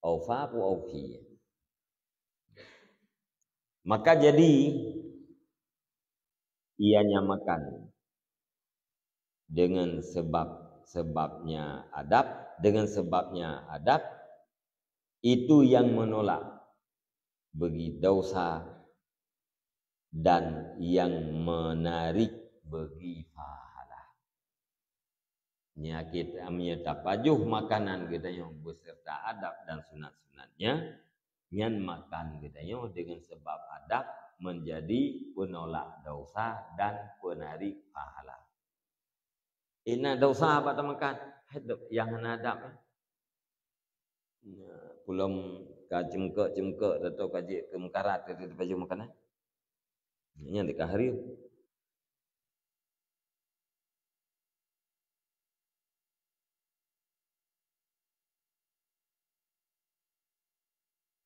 Au fa au fi. Maka jadi, ianya makan dengan sebab-sebabnya adab, dengan sebabnya adab, Itu yang menolak bagi dosa dan yang menarik bagi pahala. Nyan keuh, meunyoe tapajoh makanan geutanyoe beserta adab dan sunat-sunatnya, nyan makan geutanyoe dengan sebab adab menjadi penolak dosa dan penarik pahala. Ina dosa bak tamakan, hai do-, nyang hana adab, eh. Pulom ka ceumeukeuk-ceumeukeuk atau ka jeuet keu meukarat, ka tapajoh makanan. Nyan dikah hareuem.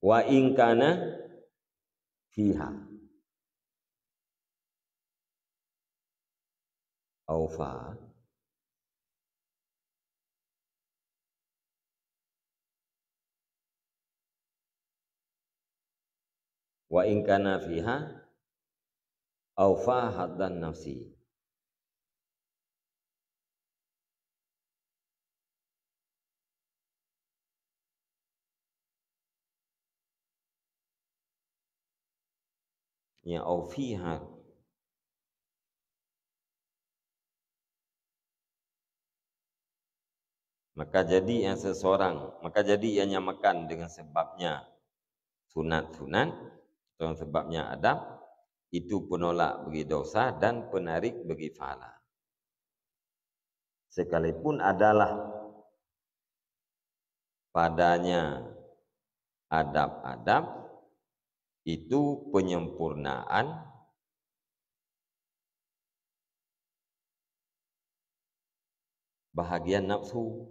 Wa in kana fiha au fa wa in kana fiha au fa haddan nafsi. Ya, au fiha. Maka jadi ia seseorang, maka jadi ia nyamakan dengan sebabnya sunat-sunat, dengan sebabnya adab, itu penolak bagi dosa dan penarik bagi pahala. Sekalipun adalah padanya adab-adab, itu penyempurnaan bahagian nafsu.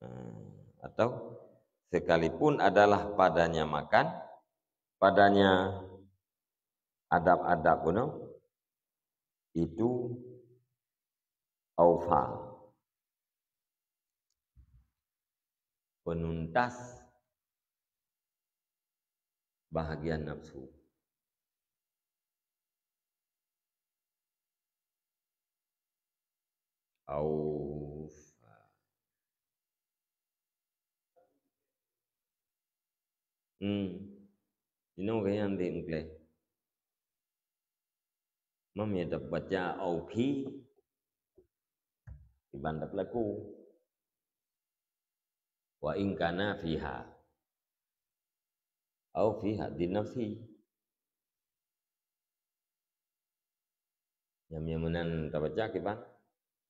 Nah, atau sekalipun adalah padanya makan, padanya adab-adab bunoe, itu aufa, penuntas bahagian nafsu. Aufa. Hmm. Inoe keuh nyang deuh meukleh. Meunyoe tabaca aufi, iban tapeulaku. Wa in kana fiha. Au fi haddin nafsi. Nyang, nyang meunan tabaca kiban?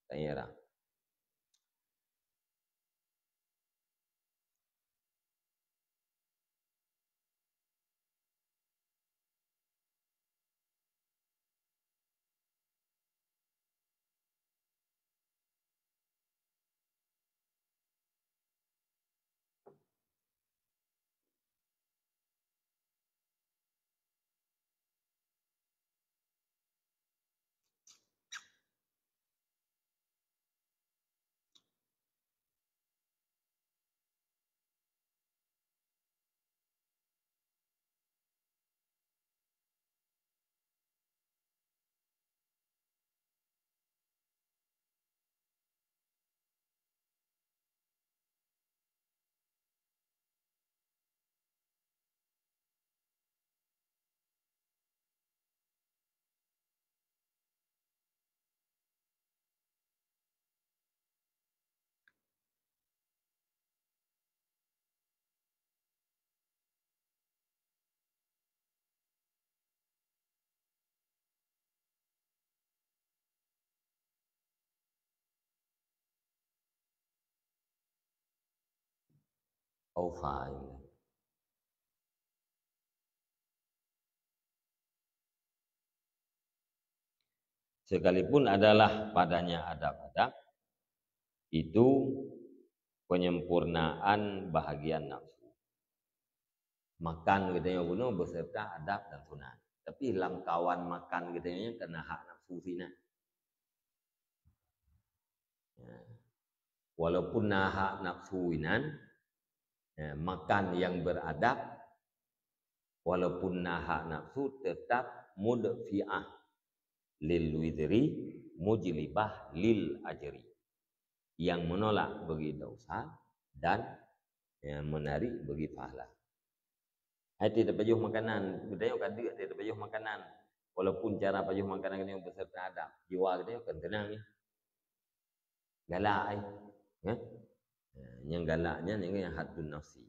Tanya dah. Aufa. Sekalipun adalah padanya adab-adab, itu penyempurnaan bahagian nafsu. Makan geutanyoe bunoe beserta adab dan sunat. Tapi lam kawan makan geutanyoe nyan ka na hak nafsu sinan. Ya. Walaupun na hak nafsu inan, ya, makan yang beradab, walaupun na hak nafsu, tetap mudfi'ah lil wizri, mujlibah lil ajri. Yang menolak bagi dosa dan Nyang meunari bagi pahala. Hai teuh tapajoh makanan, geutanyoe ka deuk teuh tapajoh makanan. Walaupun cara pajoh makanan geutanyoe beserta adab, jiwa geutanyoe kan teunang nyan. Galak ai. Ya? Nyang galak nyan nyang haddun nafsi.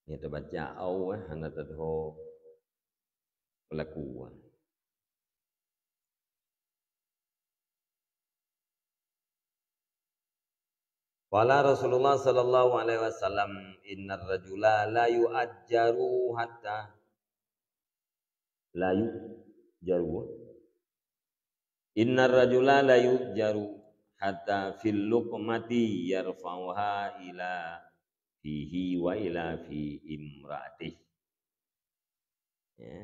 Nyang tabaca au, eh, hana teudeungo pelaku. Qala Rasulullah sallallahu alaihi wasallam, "Innar rajula la yu'ajjaru hatta la yu'jaru." "Innar rajula la yu'jaru hatta fil luqmati yarfa'uha ila fihi wa ila fi imra'atih." Ya.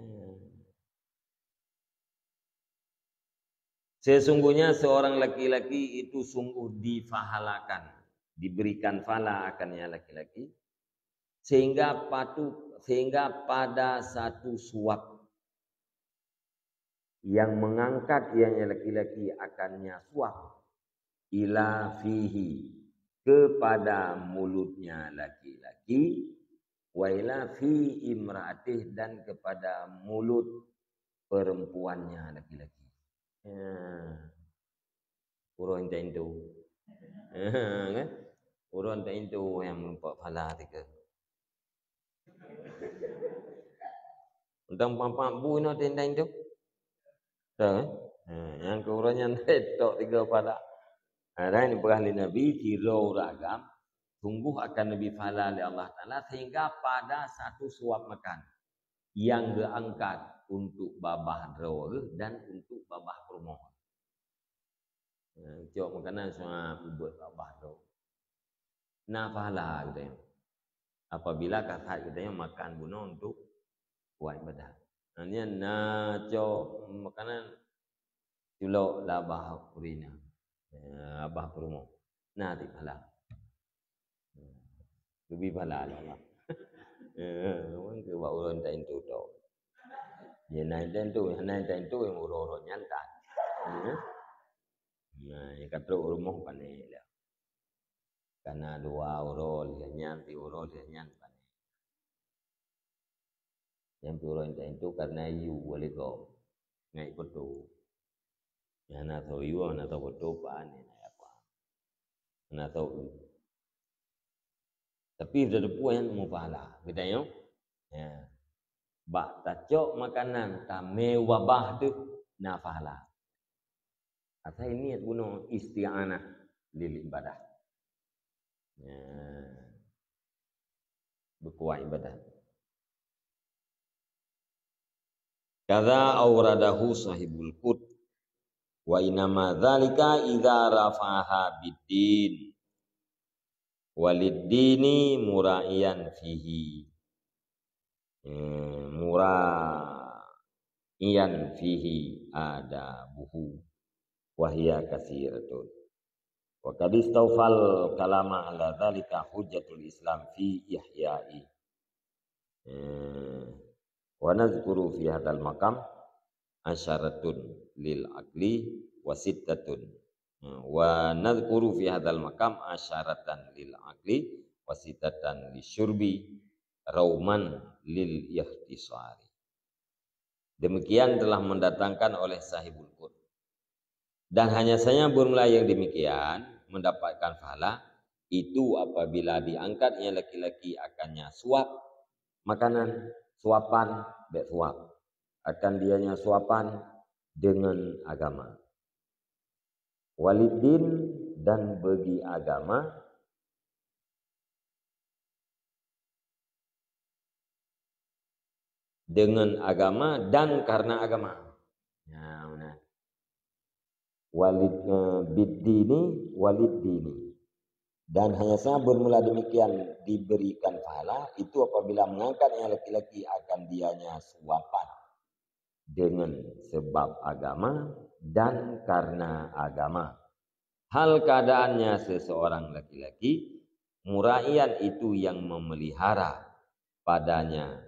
Sesungguhnya seorang laki-laki itu sungguh difahalakan, diberikan pahala akannya laki-laki, sehingga patu-, sehingga pada satu suap yang mengangkat ianya laki-laki akannya suap, ila fihi, kepada mulutnya laki-laki, wa ila fi imraatih, dan kepada mulut perempuannya laki-laki. Ya. Uroe taintu. Kan? Uroe taintu nyang meureumpok pahala tiga. Teuntang peuet bu inoe teuntang tu. Tahu, eh? Ha, nyang keu uroe nyan tok tiga pahala. Ha, dan ini peugah lé Nabi, sidroe ureueng agam, sungguh akan neubri pahala lé Allah Taala sehingga pada satu suap makan yang geuangkat untuk babah droe dan untuk babah peurumoh. Ha, cok makanan suap ubeuet babah droe. Na pahala geutanyoe. Apabila kasat geutanyoe makan bunoe untuk buat ibadah. Nah, nyan na cok makanan culok labah urina. Ya, abah peurumoh. Na ti pahala. Leubeh pahala lah Allah. Ya, orang ke buat orang tak entu tu. Ya, na entu, na entu yang urut-urut nyantai. Ya. Nah, yang kata rumah panik lah. Karena dua uroe lheueh nyan, tiga uroe lheueh nyan panéh. Nyang pih uroe nyan itu karena yue walikong ngai poto. Nyang na soe yue, na soe poto, panéh na apa. Na soe. Tapi teudeue nyan mupahala. Geutanyoe, ya. Bak tacok makanan tamé wabah teuh na pahala. Asai niet bunoe isti'anah lil ibadah. Ya. Beukuat ibadah. Kadza auradahu sahibul qut. Wa inama dzalika idza rafa'aha biddin. Waliddini mura'iyan fihi. Eh, mura'iyan fihi adabuhu. Wa hiya katsiratun. Wa qad istawfal kalama ala dzalika Hujjatul Islam fi Ihya'i. Eh, wa nadzkuru fi hadzal maqam asyaratun lil akli wa sittatun. Eh, wa nadzkuru fi hadzal maqam asyaratan lil akli wa sittatan lisyurbi rauman lil ikhtisari. Demikian telah mendatangkan oleh Sahibul Qut. Dan hanya saja bermula yang demikian mendapatkan pahala, itu apabila diangkatnya laki-laki akannya suap makanan, suapan, bek suap. Akan dianya suapan dengan agama. Waliddin dan bagi agama, dengan agama dan karena agama. Ya, benar. Walid, eh, biddini waliddini. Dan hanya saja bermula demikian diberikan pahala, itu apabila mengangkatnya laki-laki akan dianya suapan dengan sebab agama dan karena agama. Hal keadaannya seseorang laki-laki, mura'iyan itu yang memelihara padanya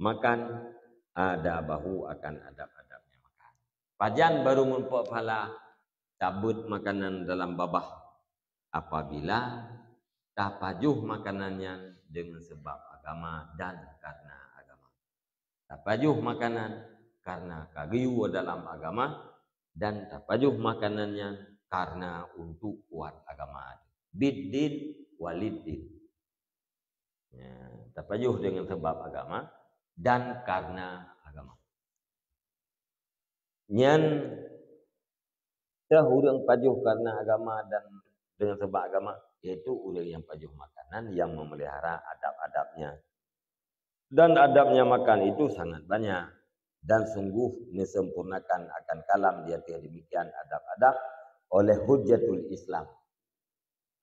makan, adabahu akan adab-adabnya makan. Pajan baru meurumpok pahala tabeuet makanan dalam babah apabila tapajoh makanan nyan deungon sabab agama dan karena agama. Tapajoh makanan karena ka geuyue dalam agama dan tapajoh makanan nyan karena untuk kuat agama. Biddin waliddin. Ya, tapajoh deungon sabab agama dan karena agama. Nyan teuh ureuëng pajoh karena agama dan deungon sabab agama, yaitu ureuëng nyang pajoh makanan nyang memelihara adab-adabnya. Dan adabnya makan itu sangat banyak. Dan sungguh disempurnakan akan kalam di atas demikian adab-adab oleh Hujjatul Islam,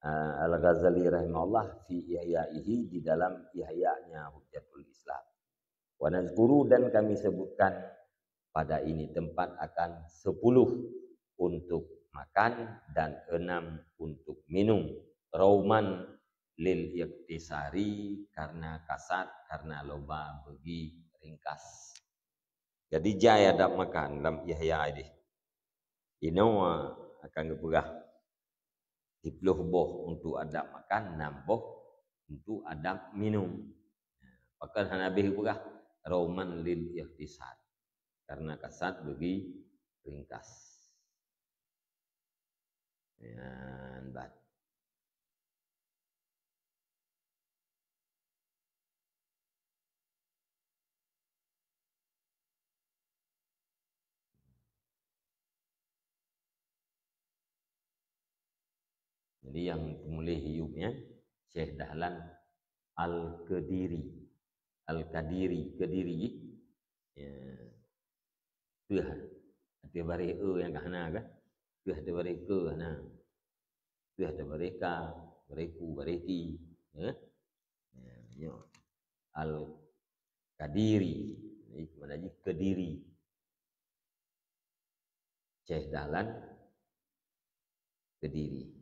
ah, Al-Ghazali rahimahullah fi Ihyaihi, di dalam Ihya-nya Hujjatul Islam. Wa nazkuru, dan kami sebutkan pada ini tempat akan sepuluh untuk makan dan enam untuk minum. Rauman lil iktisari, karena kasat, karena loba bagi ringkas. Jadi jai adab makan lam Ihya ini. Inoe akan geupeugah. Siplôh boh untuk adab makan, nam boh untuk adab minum. Pakon hana habéh geupeugah, rauman lil ikhtisar. Karena kasat bagi ringkas. Nyan ban. Jadi nyang peumuléh Ayub nyan, Syekh Dahlan Al-Qadiri. Al-Qadiri, Qadiri, ya. Teuh, teuh baréh e nyang ka hana kan? Teuh teuh baréh ke hana. Teuh teuh baréh ka, baréh ku, baréh ki. Ya. Ya, nyoe. Al-Qadiri. Jadi, mana ji Kediri. Syekh Dahlan Kediri.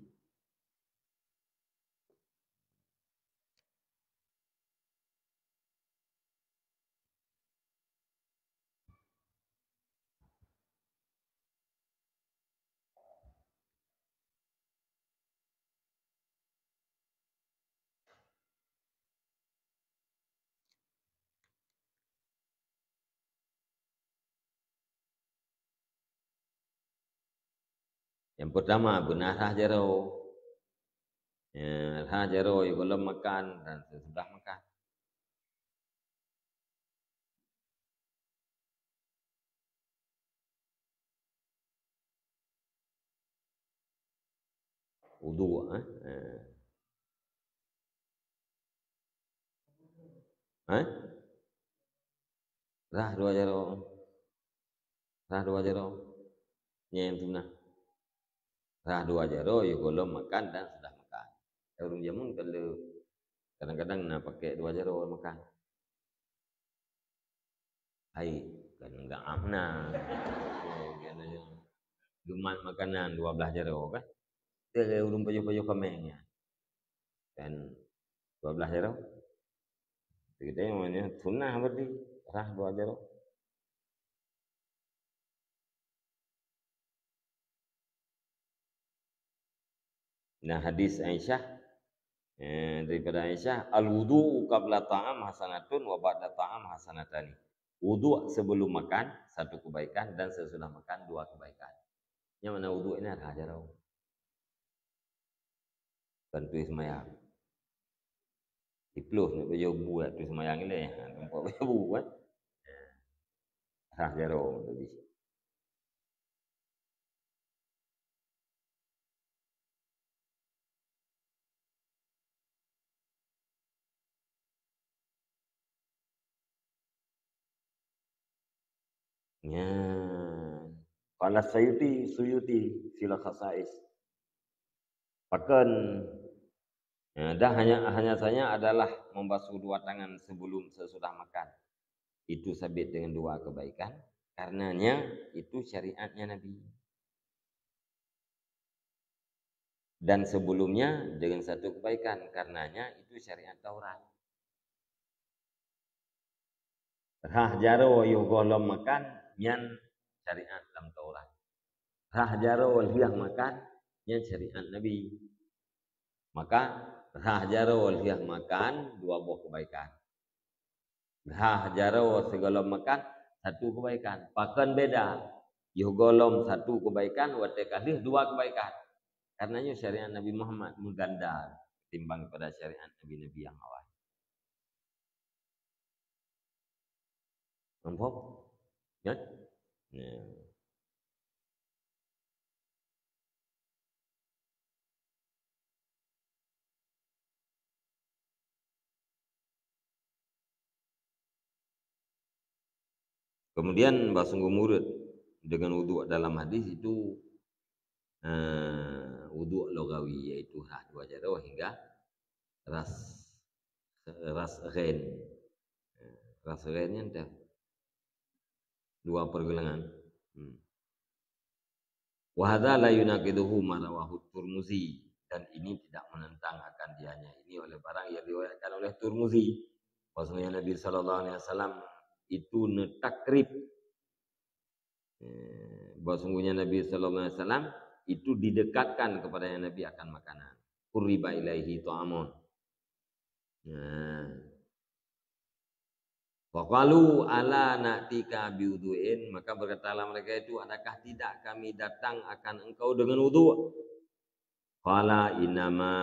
Nyang peutama, beuna rhah jaroe. Ya, rhah jaroe gohlom makan dan sesudah makan. Udhu, eh? Eh. Eh? Rhah dua jaroe. Rhah dua jaroe. Nyan sunah. Rhah dua jaroe, ya gohlom makan dan sudah makan. Ureuëng jameun kalau kadang-kadang na pakai dua jaroe makan. Hai, kan enggak amna. Geumat makanan dua belas jaroe kan? Dia ureuëng pajoh-pajoh kaméng nyan. Kan dua belas jaroe. Kita yang mana sunnah berarti rhah dua jaroe. Nah, hadis Aisyah, eh, daripada Aisyah, "Al-wudu'u qabla ta'am hasanatun wa ba'da ta'am hasanatani." Wudhu sebelum makan, satu kebaikan, dan sesudah makan, dua kebaikan. Yang mana wudhu ini adalah jaroe. Kan tuih semayang. Siplôh nak bajau bu, nak tuih semayang ilée. Ha, nampak bajau bu, kan? Rhah jaroe tadi. Nyan. Qala Sayuti, Suyuti, fil Khasais. Pakon, ya, dan hanya, hanya saja adalah membasuh dua tangan sebelum sesudah makan. Itu sabit dengan dua kebaikan, karenanya itu syariatnya Nabi. Dan sebelumnya dengan satu kebaikan, karenanya itu syariat Taurat. Rhah jaroe yoh gohlom makan, nyan syariat lam Taurat. Rhah jaroe lheueh makan, nyan syariat Nabi. Maka rhah jaroe lheueh makan dua boh kebaikan. Rhah jaroe sigohlom makan, satu kebaikan. Pakon beda? Yoh gohlom satu kebaikan, watée ka lheueh dua kebaikan. Karena nyoe syariat Nabi Muhammad meuganda ketimbang pada syariat nabi-nabi nyang awai. Nampak? Ya? Ya. Kemudian, bahwa sungguh murid dengan wuduk dalam hadis itu, eh, wuduk lughawi, yaitu rhah dua jaroe hingga ras, ras ghain. Ras ghain nyan teuh dua pergelangan. Hmm. Wa hadza la yunaqiduhu ma rawahu Turmuzi, dan ini tidak menentang akan dianya ini oleh barang yang diriwayatkan oleh Turmuzi. Bahwasanya Nabi sallallahu alaihi wasallam itu netakrib. Eh, bahwasanya Nabi sallallahu alaihi wasallam itu didekatkan kepadanya Nabi akan makanan. Qurriba ilaihi ta'amun. Nah. Faqalu, "Ala na'tika biwudu'in?" Maka berkatalah mereka itu, "Adakah tidak kami datang akan engkau dengan wudhu?" Qala, "Innama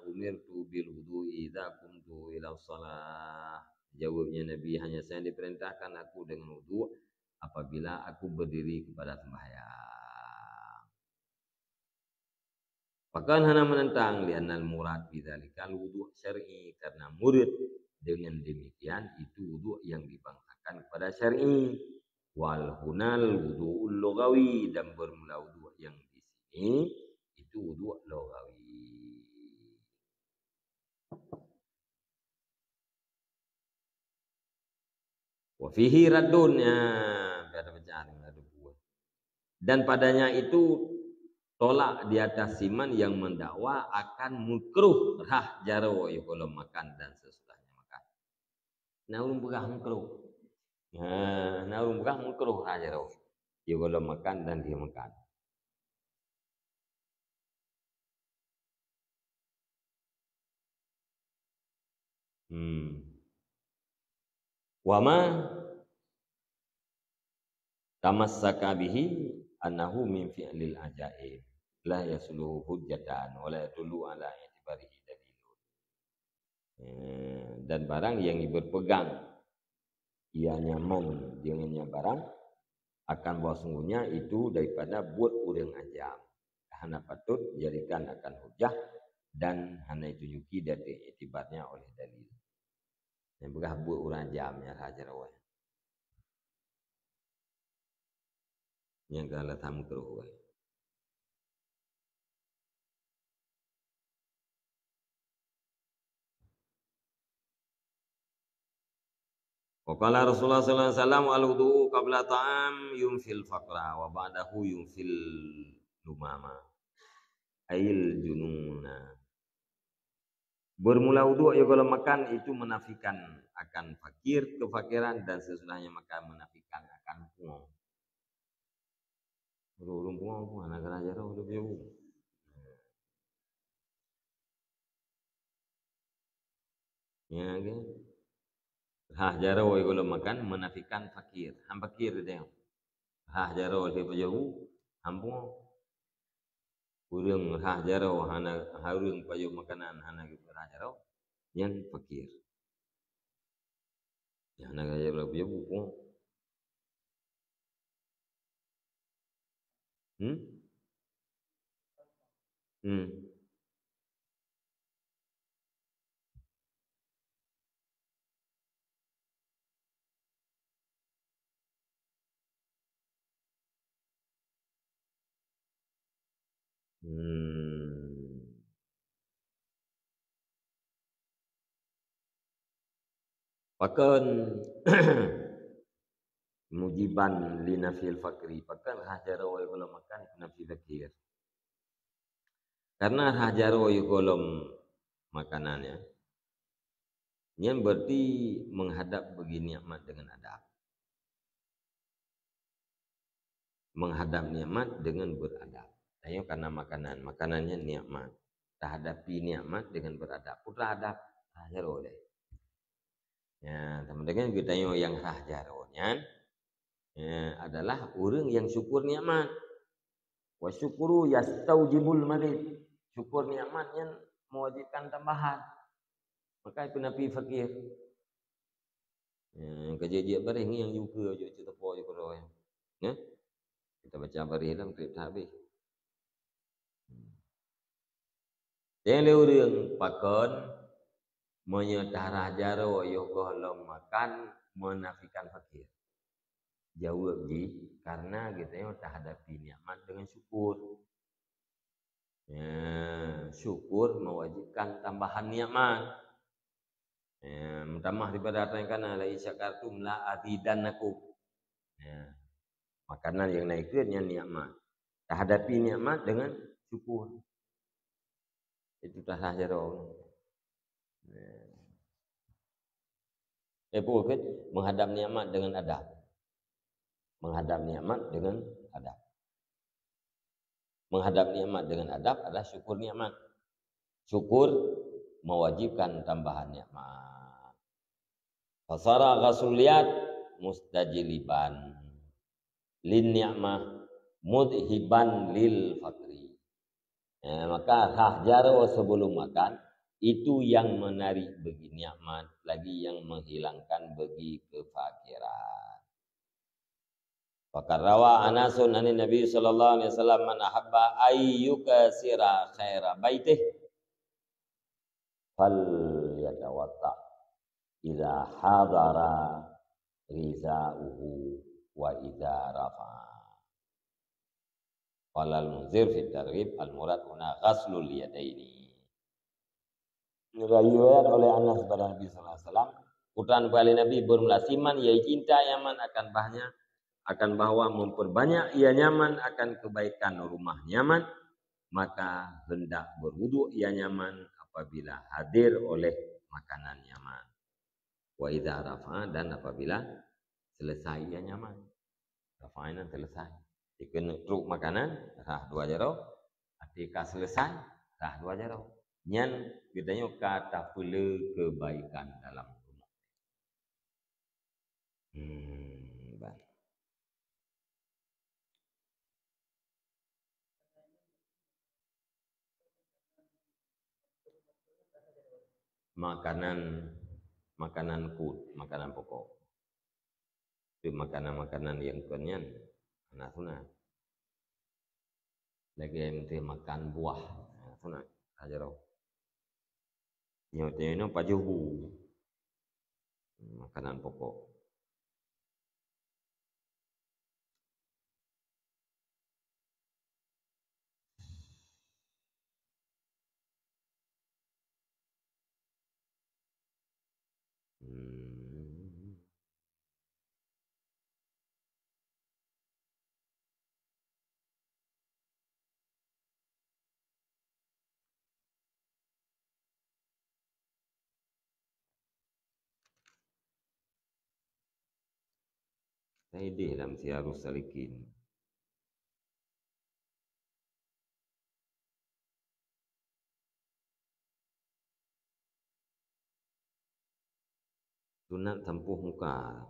umirtu bil wudu'i idza qumtu ila shalah." Jawabnya Nabi, "Hanya saya diperintahkan aku dengan wudhu apabila aku berdiri kepada sembahyang." Pakon hana menentang, li'annal murad bidzalikal wudu' syar'i, karena murad dengan demikian itu wudu' yang dibangsakan kepada syar'i. Wal hunal wudu'ul lughawi, dan bermula wudu' yang di sini itu wudu' lughawi. Wa fihi raddun, ya, biar baca dengan ada buah. Dan padanya itu tolak di atas siman yang mendakwa akan makruh rhah jaroe, ya, golom makan dan sesudahnya makan. Nah, ureuëng peugah makruh. Nah, nah, ureuëng peugah makruh rhah jaroe, ya, golom makan dan dia makan. Hmm. Wa ma tamassaka bihi annahu min fi'lil ajaib, la yasluhu hujjatan wa la yadullu ala i'tibarihi dalilun. Eh, dan barang yang berpegang ia nyaman dengannya barang, akan bahwa sungguhnya itu daripada buet ureuëng ajam, hana patut dijadikan akan hujah dan hana ditunjuki dan diiktibarnya oleh dalil. Nyang peugah buet ureuëng ajam nyang rhah jaroe. Nyang ka lheueh tamakruh. Wa qala Rasulullah sallallahu alaihi wasallam, "Al-wudu'u qabla ta'am yunfil faqra, wa ba'dahu yunfil lumama, ail jununa." Bermula wudhu, ya, golom makan itu menafikan akan fakir, kefakiran, dan sesudahnya makan menafikan akan pungo. Ureuëng pungo pun hana keuh rhah jaroe, dia punya bu. Ya, kan? Rhah jaroe golom makan menafikan fakir. Han fakir dia. Rhah jaroe dia punya bu, han pungo. Ureuëng rhah jaroe hana, ureuëng pajoh makanan hana rhah jaroe, nyan fakir. Nyan hana rhah jaroe, ya, bu. Hmm? Hmm. Hmm. Pakon mujiban li nafil fakri, pakon rhah jaroe golom makan nafi fakir. Karena rhah jaroe golom makanan, ya, nyan berarti menghadap bagi nikmat dengan adab. Menghadap nikmat dengan beradab. Tanyoe kana makanan, makanan nyan nikmat. Tahadapi nikmat dengan beradab. Peue teuhadap? Rhah jaroe deh. Ya, sama dengan geutanyoe nyang rhah jaroe nyan, ya, adalah ureuëng nyang syukur nikmat. Wa syukru yastaujibul madid. Syukur nikmat nyan mewajibkan tambahan. Maka peunapi fakir. Ya, ka jeuet-jeuet baréh ngieng ju keue, jeuet cit teupok ju keudroe. Ya? Kita baca baréh lam trép that habéh. Teuh lé ureuëng pakon, meunyoe tarhah jaroe yoh gohlom makan, menafikan fakir. Jaweueb jih, karena geutanyoe tahadapi nikmat dengan syukur. Ya, syukur mewajibkan tambahan nikmat. Ya, meutamah daripada atra nyang kana, "La in syakartum la azidannakum." Ya. Makanan nyang na ikeuet nyan nikmat. Tahadapi nikmat dengan syukur. Itu tarhah jaroe. Ya. Eh, peue keuh? Menghadap nikmat dengan adab. Menghadap nikmat dengan adab. Menghadap nikmat dengan adab adalah syukur nikmat. Syukur mewajibkan tambahan nikmat. Fasara ghaslul yad mustajliban lin ni'mah mudhiban lil fakri. Eh, maka rhah jaroe sebelum makan, itu yang menarik bagi nikmat, lagi yang menghilangkan bagi kefakiran. Faqad rawa Anasun anin Nabi sallallahu alaihi wasallam, "Man ahabba ay yukasira khaira baitih, falyatawadda idza hadara ghizauhu wa idza rafa'a." Qala Al-Munzir fi Targhib, "Al-murad huna ghaslul yadaini." Riwayat oleh Anas bak Nabi sallallahu alaihi wasallam, utan peue lé Nabi, "Beureulah siman ia cinta ia nyan akan bahnya, akan bahwa memperbanyak ia nyan akan kebaikan rumah nyan, maka hendak berwuduk ia nyan apabila hadir oleh makanan nyan. Wa idza rafa'a, dan apabila selesai ia nyan." Rafa'a nyan selesai. Dikeuneuk trok makanan, rhah dua jaroe. Até ka selesai, rhah dua jaroe. Nyan geutanyoe ka tapeulé kebaikan dalam rumoh. Hmm, ban. Makanan, makanan kut, makanan pokok. Tapi makanan-makanan nyang kon nyan hana sunat. Lagèe meuntée makan buah, hana sunat, rhah jaroe. Nyoe teuh nyoe pajoh bu. Makanan pokok. Hmm. Taideh lam Siyarus Salikin. Sunat sampôh muka.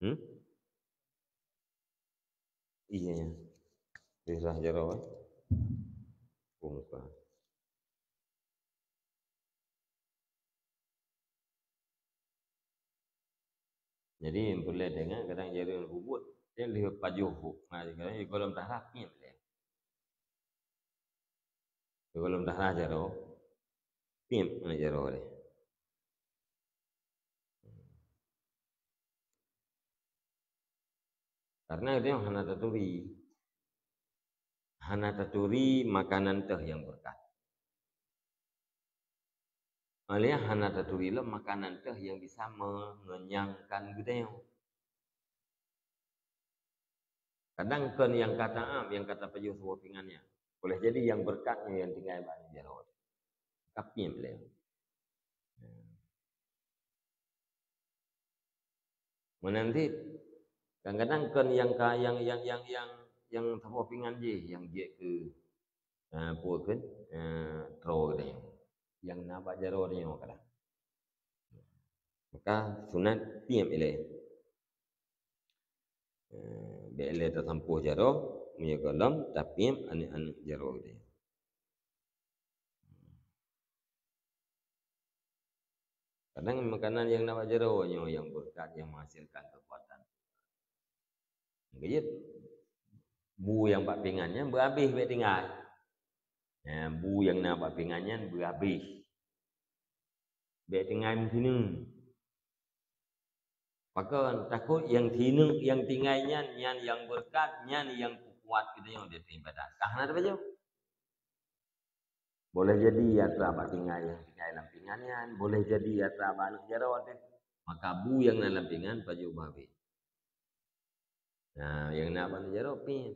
Hmm? Iya, ya. Rhah jaroe, eh. Pungka. Jadi, peureulèe teuingat, kadang jaroe peubuet, dia lheueh pajoh, nah, kadang gohlom tarhah, nyan lé. Gohlom tarhah jaroe, tiep aneuk jaroe deh. Karena dia hana taturi. Hana taturi makanan teuh nyang beureukat. Malah hana taturi lom makanan teuh nyang bisa mengenyangkan geutanyoe. Kadang kon nyang ka taab, nyang ka tapajoh saboh pingan nyan. Boleh jadi nyang beureukat nyoe nyang tinggai bak jaroe. Ka piep lé. Meunan cit, kadang-kadang kon nyang ka, nyang, nyang, nyang, nyang, nyang saboh pingan jih, nyang jeuet keu, eh, peue kheun, eh, troe teuh nyang, nyang na bak jaroe teuh nyoe kadang. Maka sunat piep ilée. Eh, bèk ilée tasampôh jaroe, meunyoe gohlom tapiep aneuk-aneuk jaroe teuh. Kadang makanan nyang na bak jaroe nyoe nyang beureukat, nyang menghasilkan kekuatan. Geuyeuet bu nyang bak pingan nyan beuhabéh bèk tinggai. Nah, bu nyang na bak pingan nyan beuhabéh. Bèk tinggai meusineuk. Pakon? Takot nyang sineuk nyang tinggai nyan, nyan nyang beureukat, nyan nyang peukuat geutanyoe di ateueh ibadat. Ka hana tapajoh. Boleh jadi atra bak tinggai nyang tinggai lam pingan nyan, boleh jadi atra bak aneuk jaroe teuh. Maka bu nyang na lam pingan pajoh beuhabéh. Nah, nyang na bak aneuk jaroe piep.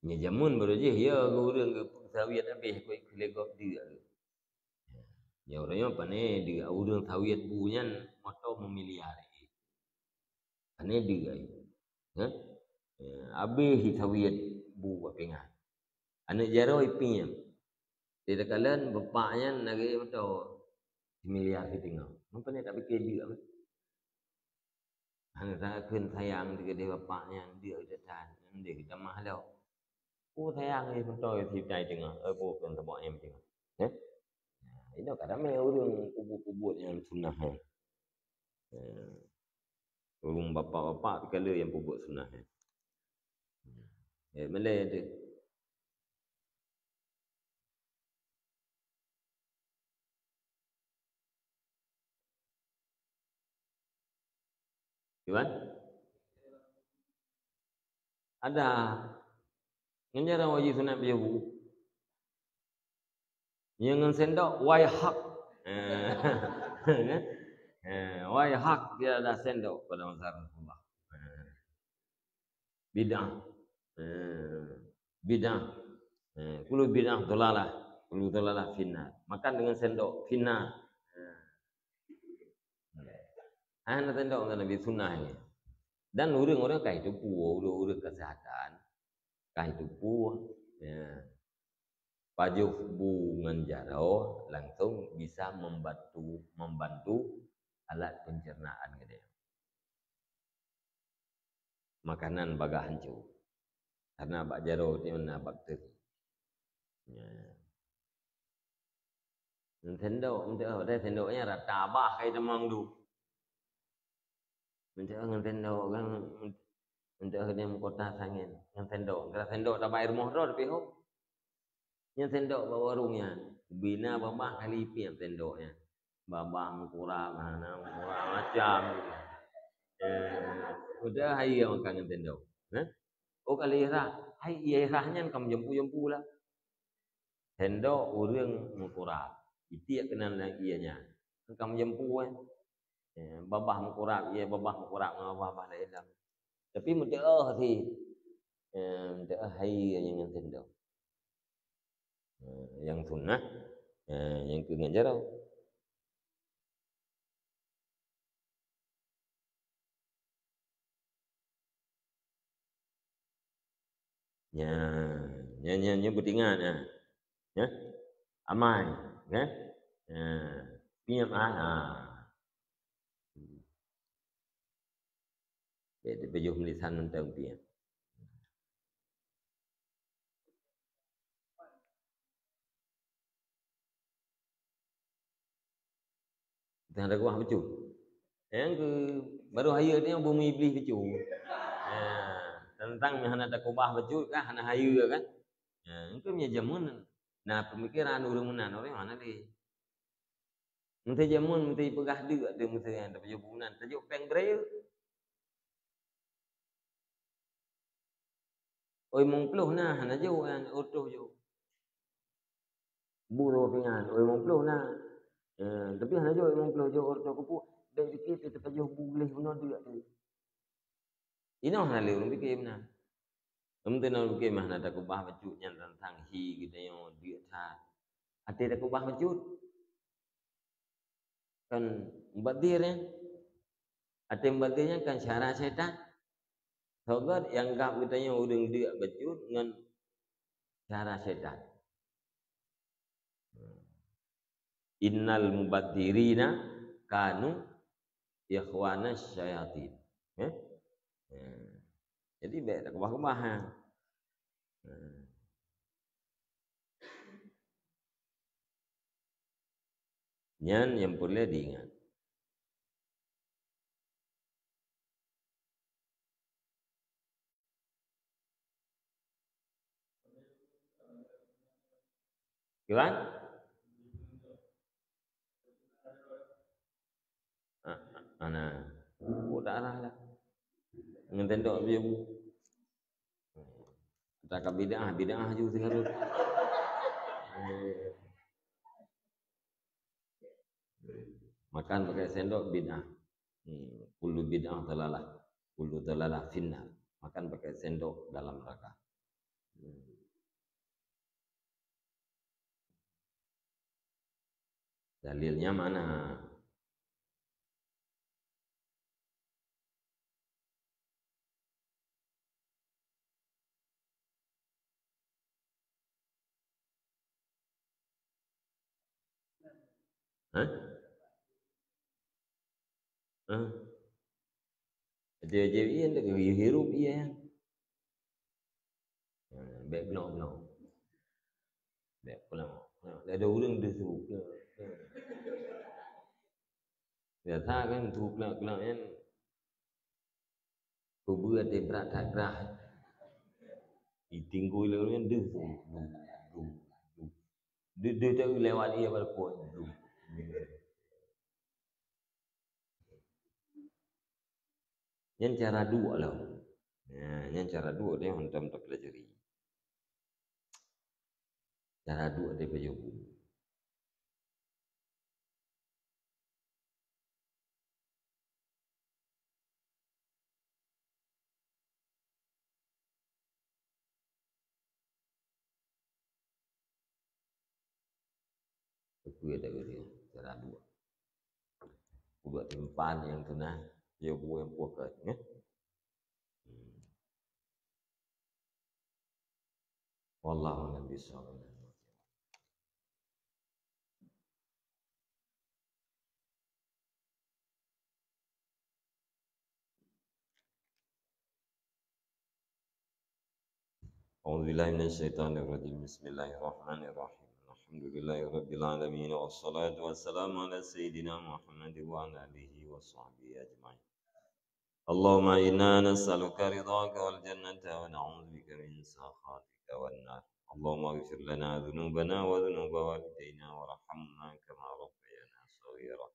Nyoe jameun baroe jih, ya, ureueng geupeusawiet habéh, keu, keu lé gob deuk. Nyoe ureueng nyoe pane deuk, ureueng sawiet bu nyan moto meumiliar. Pane deuk ai. Hah? Ya, habéh jisawiet bu bak pingan. Aneuk jaroe piep. Di takalon bapak nyan lagèe moto. Similiar siteungoh. Mungken tak pikir deuk. Hana takheun sayang teuh keudéh bapak nyan, deuk geutanyoe, nyan deh geutamah lom. Oh, sayang lé beutôi sitai teungoh, eh, boh keu teumok nyang teungoh. Eh? Nah, inoe ka ramé ureueng peubuet-peubuet nyang sunah, eh. Eh, ureueng bapak-bapak pih ka lheueh nyang peubuet sunah, eh. Eh, malèe teuh. Iwan? Ada. Ngon jaroe jih sunat pajoh bu. Nyang ngon sendok, wai hak. Eh, eh, wai hak tiada sendok pada masa Rasulullah. Eh. Bid'ah. Eh, bid'ah. Eh, kullu bid'ah dhalalah. Kullu dhalalah finnar. Makan dengan sendok, finnar. Eh. Hana sendok ngon Nabi sunnah nyan. Dan ureueng-ureueng ka jiteupeue, ureueng-ureueng kesehatan ka jiteupeue. Ya. Pajoh bu ngon jaroe langsung bisa membantu, membantu alat pencernaan geutanyoe. Makanan bagaih hanco. Karena bak jaroe nyoe na bakteri. Ya. Ngon sendok, meunteuh, padahai sendok nyan rata bah kai tamong duek. Meunteuh ngon sendok kan, meunteuh ngon kota sangen. Ngon sendok, kira sendok tabai rumoh droe tapi ho. Nyan sendok bak warong nyan. Bina babah kali piep sendok nyan. Babah meukurab, hana meukurab, macam. Eh, udah hai makan ngon sendok. Nah? Oh, kali rah. Hai, iya rah nyan ka meujampu-jampu lah. Sendok ureueng meukurab. Itiek keunan lam ié nyan. Ka meujampu, eh. Eh, babah meukurab, ié babah meukurab ngon babah laén lam. Tapi meuteuoh sit. Eh, meuteuoh hai nyang ngon sendok. Eh, nyang sunah, eh, nyang keu ngon jaroe. Nyan, nyan, nyan, nyan beutingat, nyan. Nyan. Amai, nyan. Nyan. Piep, ah, ah. Jadi, beujoh meulisan mantong piep. Teuh ada kubah bacut. Nyang keu baru hayeue nyoe bumi Iblih bacut. Ha, teuntang nyang hana takubah bacut kan, hana hayeue kan. Ha, engkau punya jameun na pemikiran ureueng meunan, ureueng hana lé. Meunteujameun, meunteupeugah deuk ateueh meunteunyang tapajoh bu nan, tajok péng beureueu. Oi, mong ploh na, hana jok nyan, utoh jok. Bu roh pingan, oh, limong ploh na. Eh, tapi hana jok limong ploh, jok reutôh keupeue, bèk pike teuh teupajoh bu gleh bunoe deuk teuh. Inoe hana lé ureueng pike meunan. Meuteuna ureueng pike mah na takeubah bacut nyan tantang hi geutanyoe deuk that. Até takeubah bacut. Kan mubazir nyan. Até mubazir nyan kan syara syaitan. Soe gèt nyang anggab geutanyoe ureueng deuk bacut ngon syara syaitan. Innal mubadzirina kanu ikhwana syayatin. Eh? Eh. Jadi, bèk takeubah-keubah, ha. Eh. Nyan nyang peureulèe diingat. Kiban? Ah, ah, ana. Oh, tak arah lah. Ngon tendok bieu. Takab bid'ah, bid'ah ju sigarut. Makan pakai sendok bid'ah. Hmm, kullu bid'ah dalalah, kullu dalalah finnar. Makan pakai sendok dalam neraka. Hmm. Dalilnya mana? Hah? Hah? Wajéb-wajéb ié, ndak hirup ié. Nah, bèk bloe-bloe. Bèk bloe. Nah, ada ureueng deuh su. Biasa kan su kelak-kelak kan. Peubeuet deh brat that grah. Itingkui lé ureueng deuh su. Deuh, deuh, deuh. Deuh, deuh tu lewat ié balkon. Deuh. Nyan cara duek lom. Nah, nyan cara duek deh hantom tapelajari. Cara duek deh pajoh bu. Peue dak geuh cara duek. Kuduek timpan nyang teunan, ya bu nyang puih ka, ya. Hmm. Wallahu a'lam bishawab. أعوذ بالله من الشيطان الرجيم. بسم الله الرحمن الرحيم. الحمد لله رب العالمين، والصلاة والسلام على سيدنا محمد وعلى آله وصحبه أجمعين. اللهم إنا نسألك رضاك والجنة ونعوذ بك من سخطك والنار. اللهم اغفر لنا ذنوبنا وذنوب والدينا وارحمهما كما ربيانا صغيرا.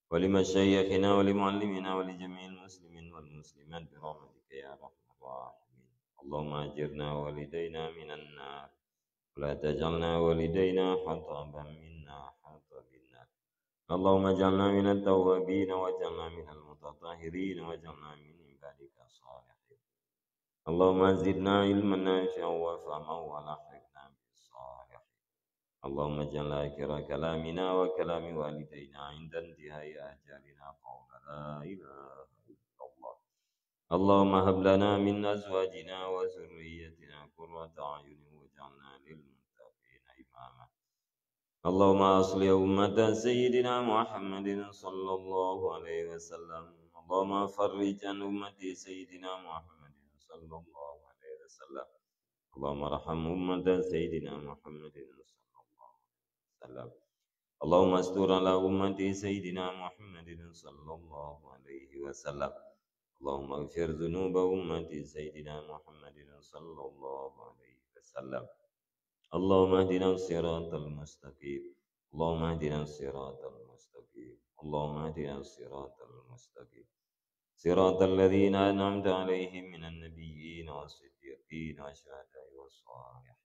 ولمشايخنا ولمعلمنا ولجميع المسلمين والمسلمات برحمتك يا أرحم الراحمين. اللهم أجرنا ووالدينا من النار. ولا تجعلنا ووالدينا حطبا منا حطب النار. اللهم اجعلنا من التوابين واجعلنا من المتطهرين واجعلنا من عبادك الصالحين. اللهم زدنا علما نافعا وفهما وألحقنا بالصالحين. اللهم اجعل آخر كلامنا وكلام والدينا عند انتهاء أجلنا قول لا إله إلا الله. اللهم هب لنا من أزواجنا وذريتنا قرة أعين واجعلنا للمتقين إماما. اللهم أصلح أمة سيدنا محمد صلى الله عليه وسلم. اللهم فرج عن أمة سيدنا محمد صلى الله عليه وسلم. اللهم ارحم أمة سيدنا محمد صلى الله عليه وسلم. اللهم استر على أمة سيدنا محمد صلى الله عليه وسلم. اللهم اغفر ذنوب أمة سيدنا محمد صلى الله عليه وسلم. اللهم اهدنا الصراط المستقيم. اللهم اهدنا الصراط المستقيم. اللهم اهدنا الصراط المستقيم. صراط الذين أنعمت عليهم من النبيين والصديقين والشهداء والصالحين.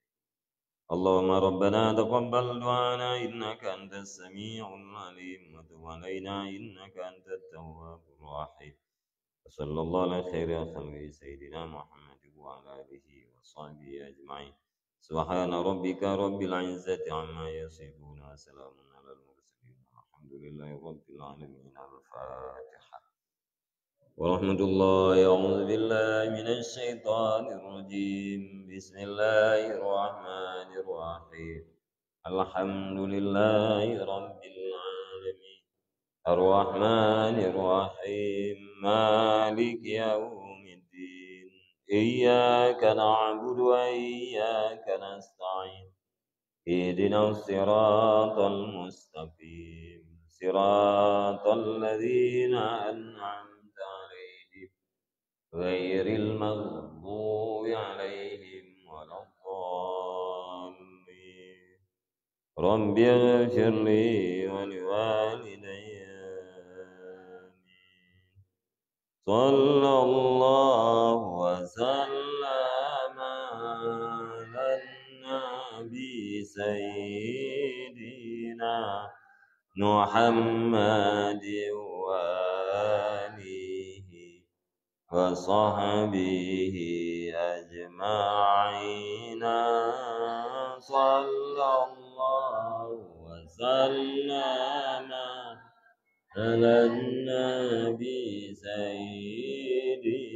اللهم ربنا تقبل دعانا إنك أنت السميع العليم وتب علينا إنك أنت التواب الرحيم. وصلى الله على خير خلقه سيدنا محمد وعلى آله وصحبه أجمعين. سبحان ربك رب العزة عما يصفون وسلام على المرسلين والحمد لله رب العالمين. الفاتحة. ورحمة الله. أعوذ بالله من الشيطان الرجيم. بسم الله الرحمن الرحيم. الحمد لله رب العالمين. الرحمن الرحيم. مالك يوم الدين. إياك نعبد وإياك نستعين. اهدنا الصراط المستقيم. صراط الذين أنعمت عليهم غير المغضوب عليهم ولا الضالين. رب اغفر لي ولوالدي. آمين. صلى الله وسلم على النبي سيدنا محمد وآله وصحبه أجمعين. صلى الله وسلم على النبي سيدنا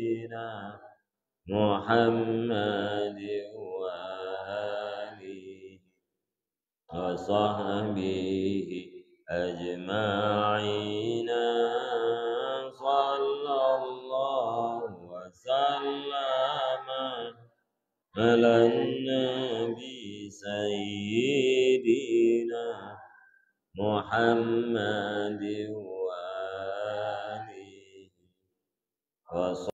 محمد وآله وصحبه أجمعين. صلى الله وسلم على النبي سيدنا محمد وآله وصحبه